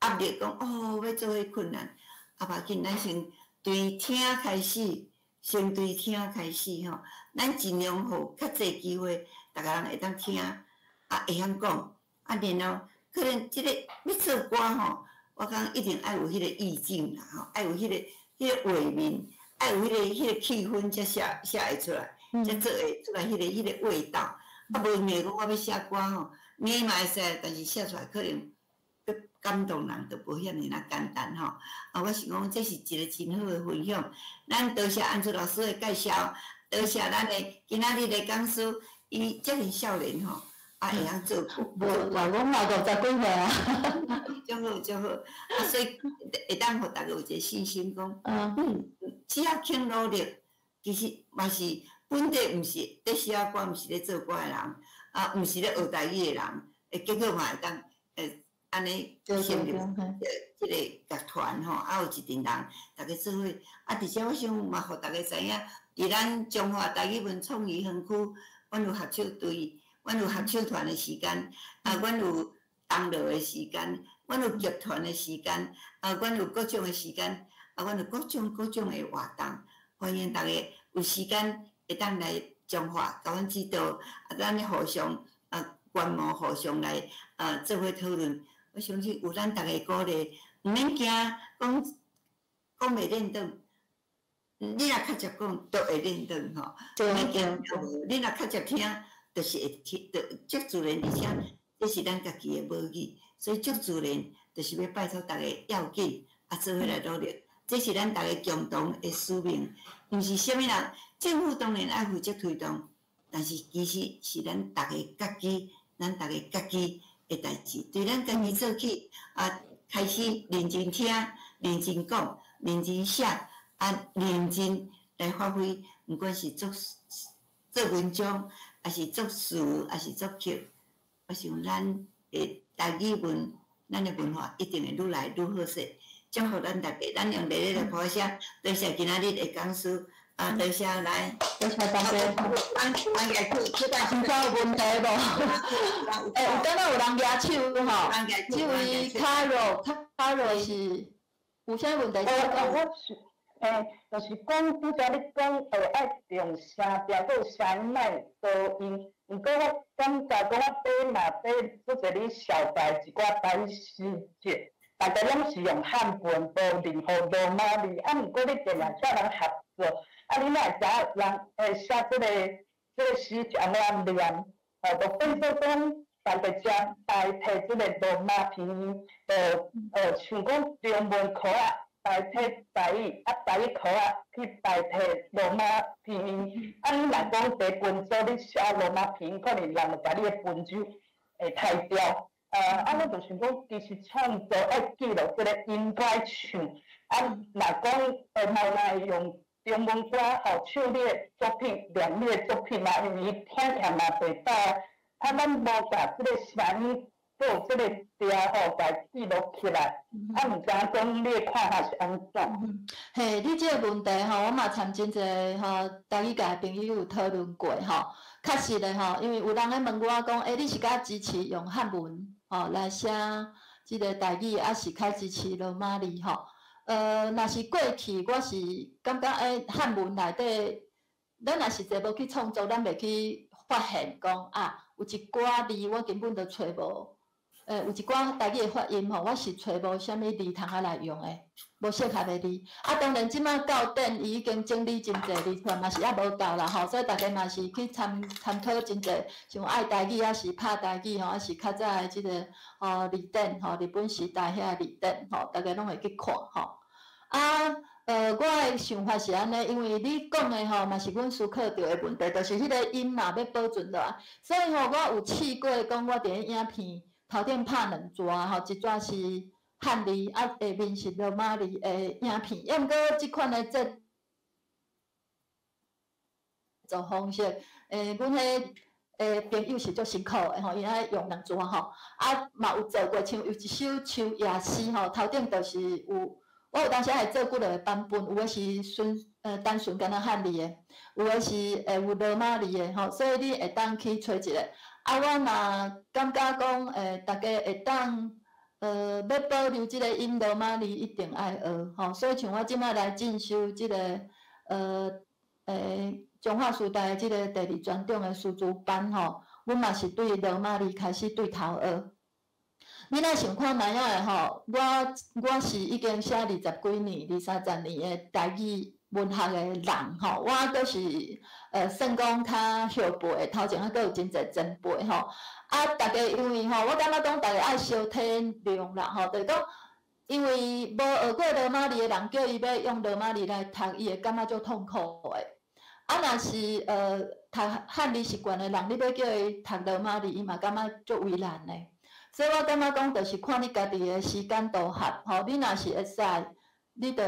压力，讲哦欲做彼困难。啊，无要紧，咱先对听开始，先对听开始吼。咱尽量予较济机会，逐个人会当听，啊会晓讲，啊然后可能这个欲做歌吼，我感觉一定爱有彼个意境啦吼，爱有彼个画面，爱有彼个气氛，才写写会出来，才做会出来彼个味道。啊，无硬讲我欲写歌吼，硬嘛会使，但是写出来可能欲感动人，就无遐尔仔简单吼。啊，我想讲这是一个真好的分享。咱多谢安珠老师的介绍，多谢咱的今仔日的讲师，伊遮尔少年吼，啊会晓做。无啦，阮嘛50几岁啊。足好足好，啊，所以会当予逐家有一个信心，讲，只要肯努力，其实嘛是本地毋是咧写歌，毋是咧做歌的人，啊，毋是咧学台语的人，会结果嘛会当按呢成立这个乐团吼，啊有一阵人，逐家做伙，啊，伫遮我想嘛，予逐家知影，伫咱彰化台语文创意园区，阮有合唱队，阮有合唱团的时间，啊，阮有同乐的时间，阮有剧团的时间，啊，阮有各种的时间，啊，阮有各种各种的活动，欢迎逐家有时间会当来彰化，共阮指导，啊，咱咧互相啊观摩，互相来啊做伙讨论。我相信有咱逐家鼓励，毋免惊讲讲袂练转。你若较捷讲，就会练转吼。毋免惊，你若较捷听，就是会听，就足自然，而且这是咱家己的母语，所以足自然，就是欲拜托逐家要紧，啊，做伙来努力。这是咱逐家共同的使命，毋是啥物人，政府当然爱负责推动，但是其实是咱逐家家己，咱逐家家己的代志，对咱家己做起，啊，开始认真听、认真讲、认真写，啊，认真来发挥，毋管是作做文章，抑是作词，抑是作曲，我想咱的台语文，咱的文化一定会愈来愈好势。祝福咱逐家，咱用热烈的拍声，多谢今仔日的讲师，啊，多谢来，多谢大家。按按举手，有啥有问题无？欸，有敢若有人举手吼？这位卡罗，卡罗是有啥问题？我是，欸，就是讲拄才你讲，爱用声调，阁有声音莫多音。毋过我感觉讲我买嘛买，做者你小白一寡台语诗集。大家拢是用汉文，无任何罗马字。啊，毋过你定定叫人合作，啊，你哪会知影人会写这个诗是按怎念？吼，就变做讲，大家将代替这个罗马拼音，就像讲中文壳仔代替台语，啊，台语壳仔去代替罗马拼音。啊，你若讲伫群组你写罗马拼音，可能人会共你的文章会刣掉。啊，我就想讲，其实创作爱记录这个音该唱，啊，若讲嘛会用中文歌吼唱你的作品，念你的作品嘛，因为伊听起来嘛袂歹。啊，咱无共这个声音做这个调吼，共记录起来，啊，毋知影讲你的看法是按怎？嘿，你这个问题吼，我嘛参真济吼，台语界的朋友有讨论过吼。确实的吼，因为有人咧问我讲，欸，你是敢支持用汉文吼来写这个台语，抑是较支持罗马字吼？若是过去，我是感觉欸，汉文内底，咱若实际无去创作，咱袂去发现讲啊，有一寡字我根本就揣无，有一寡台语的发音吼，我是揣无啥物字通仔来用的，无适合的字。啊，当然这摆教典伊已经整理真济字出来，嘛是犹无够啦吼，所以逐家嘛是去参参考真济，像爱台语抑是拍台语吼，抑是较早的这个吼字典吼，日本时代遐个字典吼，逐家拢会去看吼。啊，我的想法是按呢，因為你講的吼，嘛是阮思考著的問題，就是彼個音嘛欲保存落來。所以吼，我有試過講，我佇咧影片頭頂拍兩逝吼，一逝是漢字，啊下面是羅馬字的影片。抑毋過這款的製作方式，阮彼朋友是足辛苦的吼，𪜶愛用兩逝吼，啊嘛有做過，像有一首《秋夜詩》吼，頭頂就是有。我有當時會做幾落個版本，有的是純單純敢若漢字的，有的是會有羅馬字的吼，所以你會當去揣一個。啊，我嘛感覺講，逐家會當欲保留這個音羅馬字一定愛學吼，所以像我這擺來進修這個中華師大的這個第二專長的師資班吼，阮嘛是對羅馬字開始對頭學。你若想看覓仔的吼，我是已經寫20幾年、20-30年的台語文學的人吼，我閣是算講較後輩的，頭前還閣有真濟前輩吼。啊，逐家因為吼，我感覺講逐家愛相體諒啦吼，就是講因為無學過羅馬字的人，叫伊欲用羅馬字來讀，伊會感覺足痛苦的。啊，若是讀漢字習慣的人，你欲叫伊讀羅馬字，伊嘛感覺足為難的。所以我感覺講，就是看你家己的時間度合吼。你若是會使，你就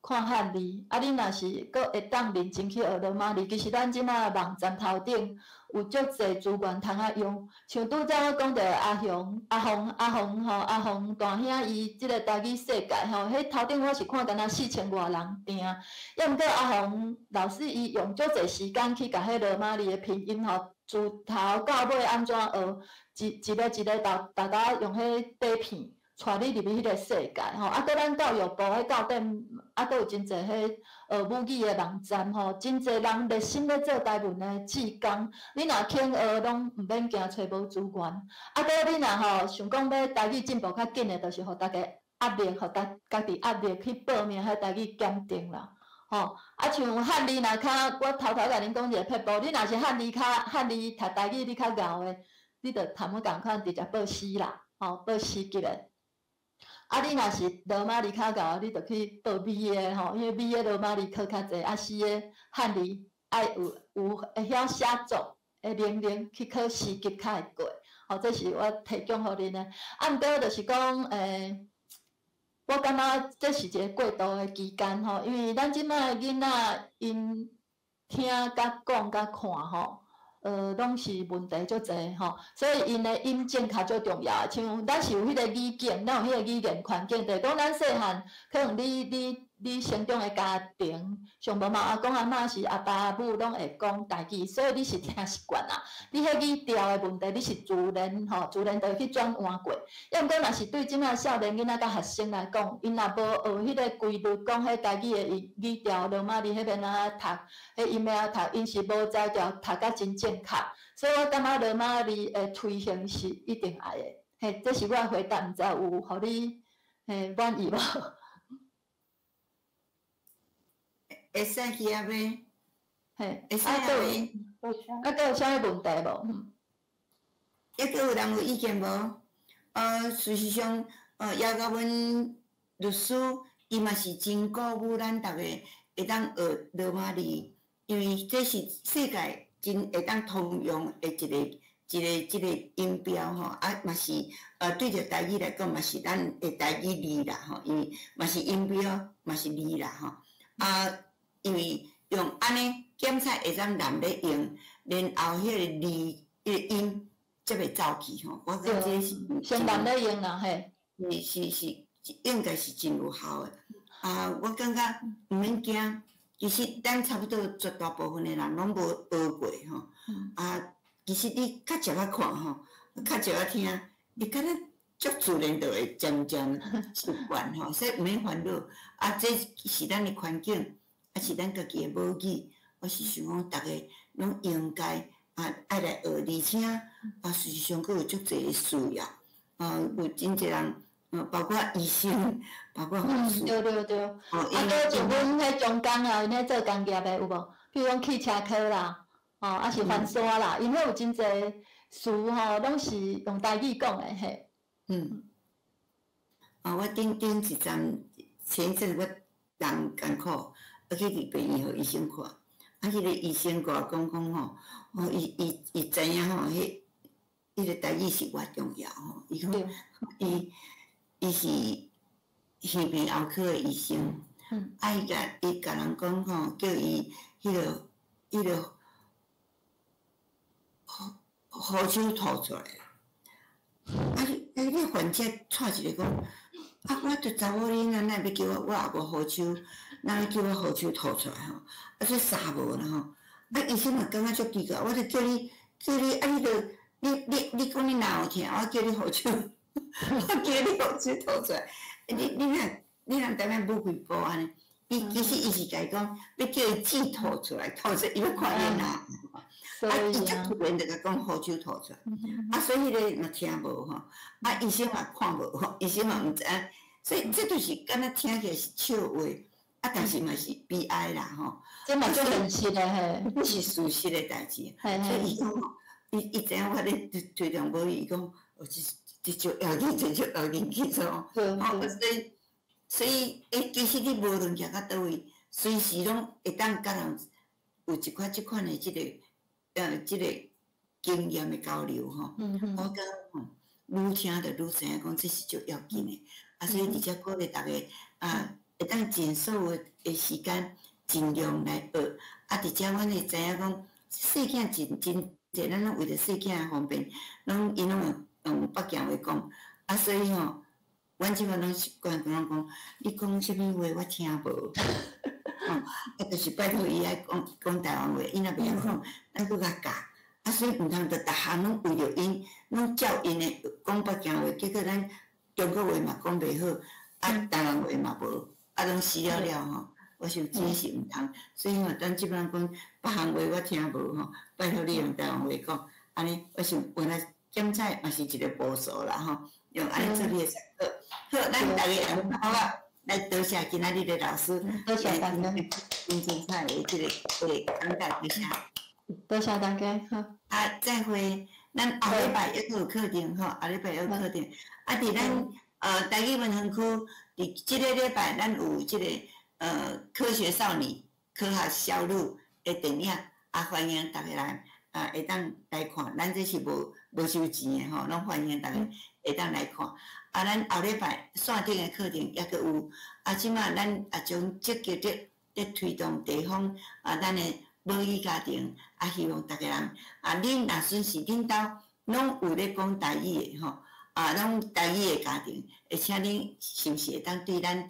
看漢字；啊，你若是閣會當認真去學羅馬字，其實咱這擺網站頭頂有足濟資源通啊用。像拄才我講著阿雄、阿鳳、阿鳳吼、阿鳳大兄伊這個台語世界吼，彼頭頂我是看敢若4000外人訂，抑毋過阿鳳老師伊用足濟時間去共彼羅馬字的拼音吼，自頭到尾按怎學，一個一個逐逐用彼底片帶你入去彼個世界吼。啊，閣咱教育部彼教典，啊，閣有真濟彼學母語的網站吼，真濟人熱心咧做台文的志工。你若肯學，攏毋免驚揣無資源。啊，閣你若吼想講欲台語進步較緊的，就是予逐家壓力，予家己壓力去報名彼台語檢定啦。吼，啊，像漢字若較，我頭頭共恁講一個撇步，你若是漢字較漢字讀台語你較𠢕的，你就頭拄仝款直接報師啦，吼，報師級的。啊，你若是羅馬字較𠢕，你就去報美的吼，因為美的羅馬字考較濟，啊，師的漢字愛有會曉寫作的能力去考師級較會過，吼，這是我提供予恁的。啊，毋過就是講，我感覺這是一個過渡的期間吼，因為咱這擺的囡仔𪜶聽佮講佮看吼，攏是問題足濟吼，所以𪜶的音正確足重要。像咱是有彼個語境，咱有彼個語言環境，就是講咱細漢可能你成長的家庭，上無嘛阿公阿嬤是阿爸阿母攏會講台語，所以你是聽習慣啦。你彼語調的問題，你是自然吼，自然就會去轉換過。抑毋過若是對這擺少年囡仔佮學生來講，𪜶若無學彼個規律，講彼台語的語調，羅馬字彼欲按怎讀，彼音欲按怎讀，𪜶是無才調讀甲真正確。所以我感覺羅馬字的推行是一定愛的。嘿，這是我的回答，毋知有予你嘿滿意無？會使去啊袂？嘿，會使啊袂？啊，閣有啥物問題無？抑閣有人有意見無？事實上，葉嘉文律師伊嘛是真鼓舞咱逐家會當學羅馬字，因為這是世界真會當通用的一個音標吼，啊嘛是對著台語來講嘛是咱的台語字啦吼，因為嘛是音標嘛是字啦吼，啊，因為用按呢檢測會當難欲用，然後彼個字彼個音才袂走去吼。我感覺這是先難欲用啦嘿。是是是，應該是真有效的。啊，我感覺毋免驚，其實咱差不多絕大部分的人攏無學過吼。啊，其實你較少仔看吼，較少仔聽，你敢若足自然就會漸漸習慣吼，所以毋免煩惱。啊，這是咱的環境，啊是咱家己的母語。我是想講，逐家攏應該啊愛來學，而且啊事實上閣有足濟的需要，啊有真濟人，包括醫生，包括護士。對對對。啊，閣像阮彼中工啊，𪜶彼做工業的有無？比如講汽車科啦，吼，啊是翻沙啦，𪜶彼有真濟詞吼，攏是用台語講的嘿。啊，我頂頂一站，前一陣我人艰苦，啊去伫病院予医生看，啊，彼个医生共我讲讲吼，哦，伊知影吼，彼个台语是偌重要吼，伊讲伊是耳鼻喉科的医生，啊，伊共人讲吼，叫伊彼个呼手吐出来，啊，你患者掣一个讲，啊，我著查某囡仔，哪会欲叫我？我也无呼手，哪会叫我呼手吐出来吼？啊，这啥无啦吼？啊，医生嘛感觉足奇怪，我著叫你叫你，啊，你著你讲你哪有疼？我叫你呼手，我叫你呼手吐出来，你若踮遐舞几步按呢？伊其实伊是共伊讲，欲叫伊舌吐出来，吐出来伊欲看伊哪。啊，伊才突然就共讲呼手吐出来，啊，所以彼个嘛听无吼，啊，医生嘛看无吼，医生嘛毋知影，所以这就是敢若听起来是笑话，啊，但是嘛是悲哀啦吼。这嘛足现实的嘿。这是事实的代志，所以伊讲吼，伊知影我咧推动母语，伊讲，哦，这足要紧，这足要紧去做，吼，所以，其实你无论行到佗位，随时拢会当佮人有一款这款的这个经验的交流吼。我感觉吼，愈听就愈知影讲这是足要紧的。啊，所以伫遮鼓励逐家啊，会当尽所有的时间尽量来学。啊，伫遮阮会知影讲，细囝真真济，咱拢为著细囝方便，拢𪜶拢会用北京话讲。啊，所以吼，阮这摆拢习惯共阮讲，你讲啥物话我听无。吼，啊，就是拜托伊爱讲讲台湾话，伊若袂晓讲，咱阁共教。啊，所以毋通就逐项拢为著𪜶，拢照𪜶的讲北京话，结果咱中国话嘛讲袂好，啊，台湾话嘛无，啊，拢死了了吼。我想这是毋通，所以吼，咱这摆讲别项话我听无吼，拜托你用台湾话讲，按呢，我想原来检采嘛是一个步数啦吼，用按呢做你会使好。好，咱逐家好啊，来多谢今仔日的老师，多谢大家，真精彩的这个讲解，多谢。多谢大家，好。啊，再会，咱后礼拜犹阁有课程吼，后礼拜犹有课程。啊，伫咱台语文园区，伫这个礼拜咱有这个科学少女、科学少女的电影，啊，欢迎逐家来啊，会当来看。咱这是无收钱的吼，拢欢迎逐家会当来看。啊，咱后礼拜线顶的课程犹阁有。啊，这马咱也将积极咧咧推动地方啊，咱的母语家庭，啊，希望逐家人啊，恁若算是恁兜拢有咧讲台语的吼，啊，拢台语的家庭，会请恁是毋是会当对咱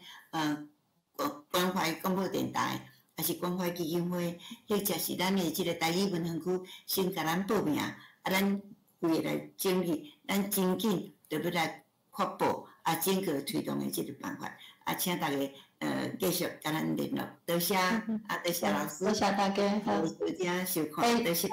关怀广播电台，抑是关怀基金会，或者是咱的这个台语文园区，先共咱报名，啊，咱规个来整理，咱真紧就欲来发布啊，整个推动的这个办法，啊，请逐家继续共咱联络，多谢，啊，多谢老师，多谢大家，好，收听收看，多谢。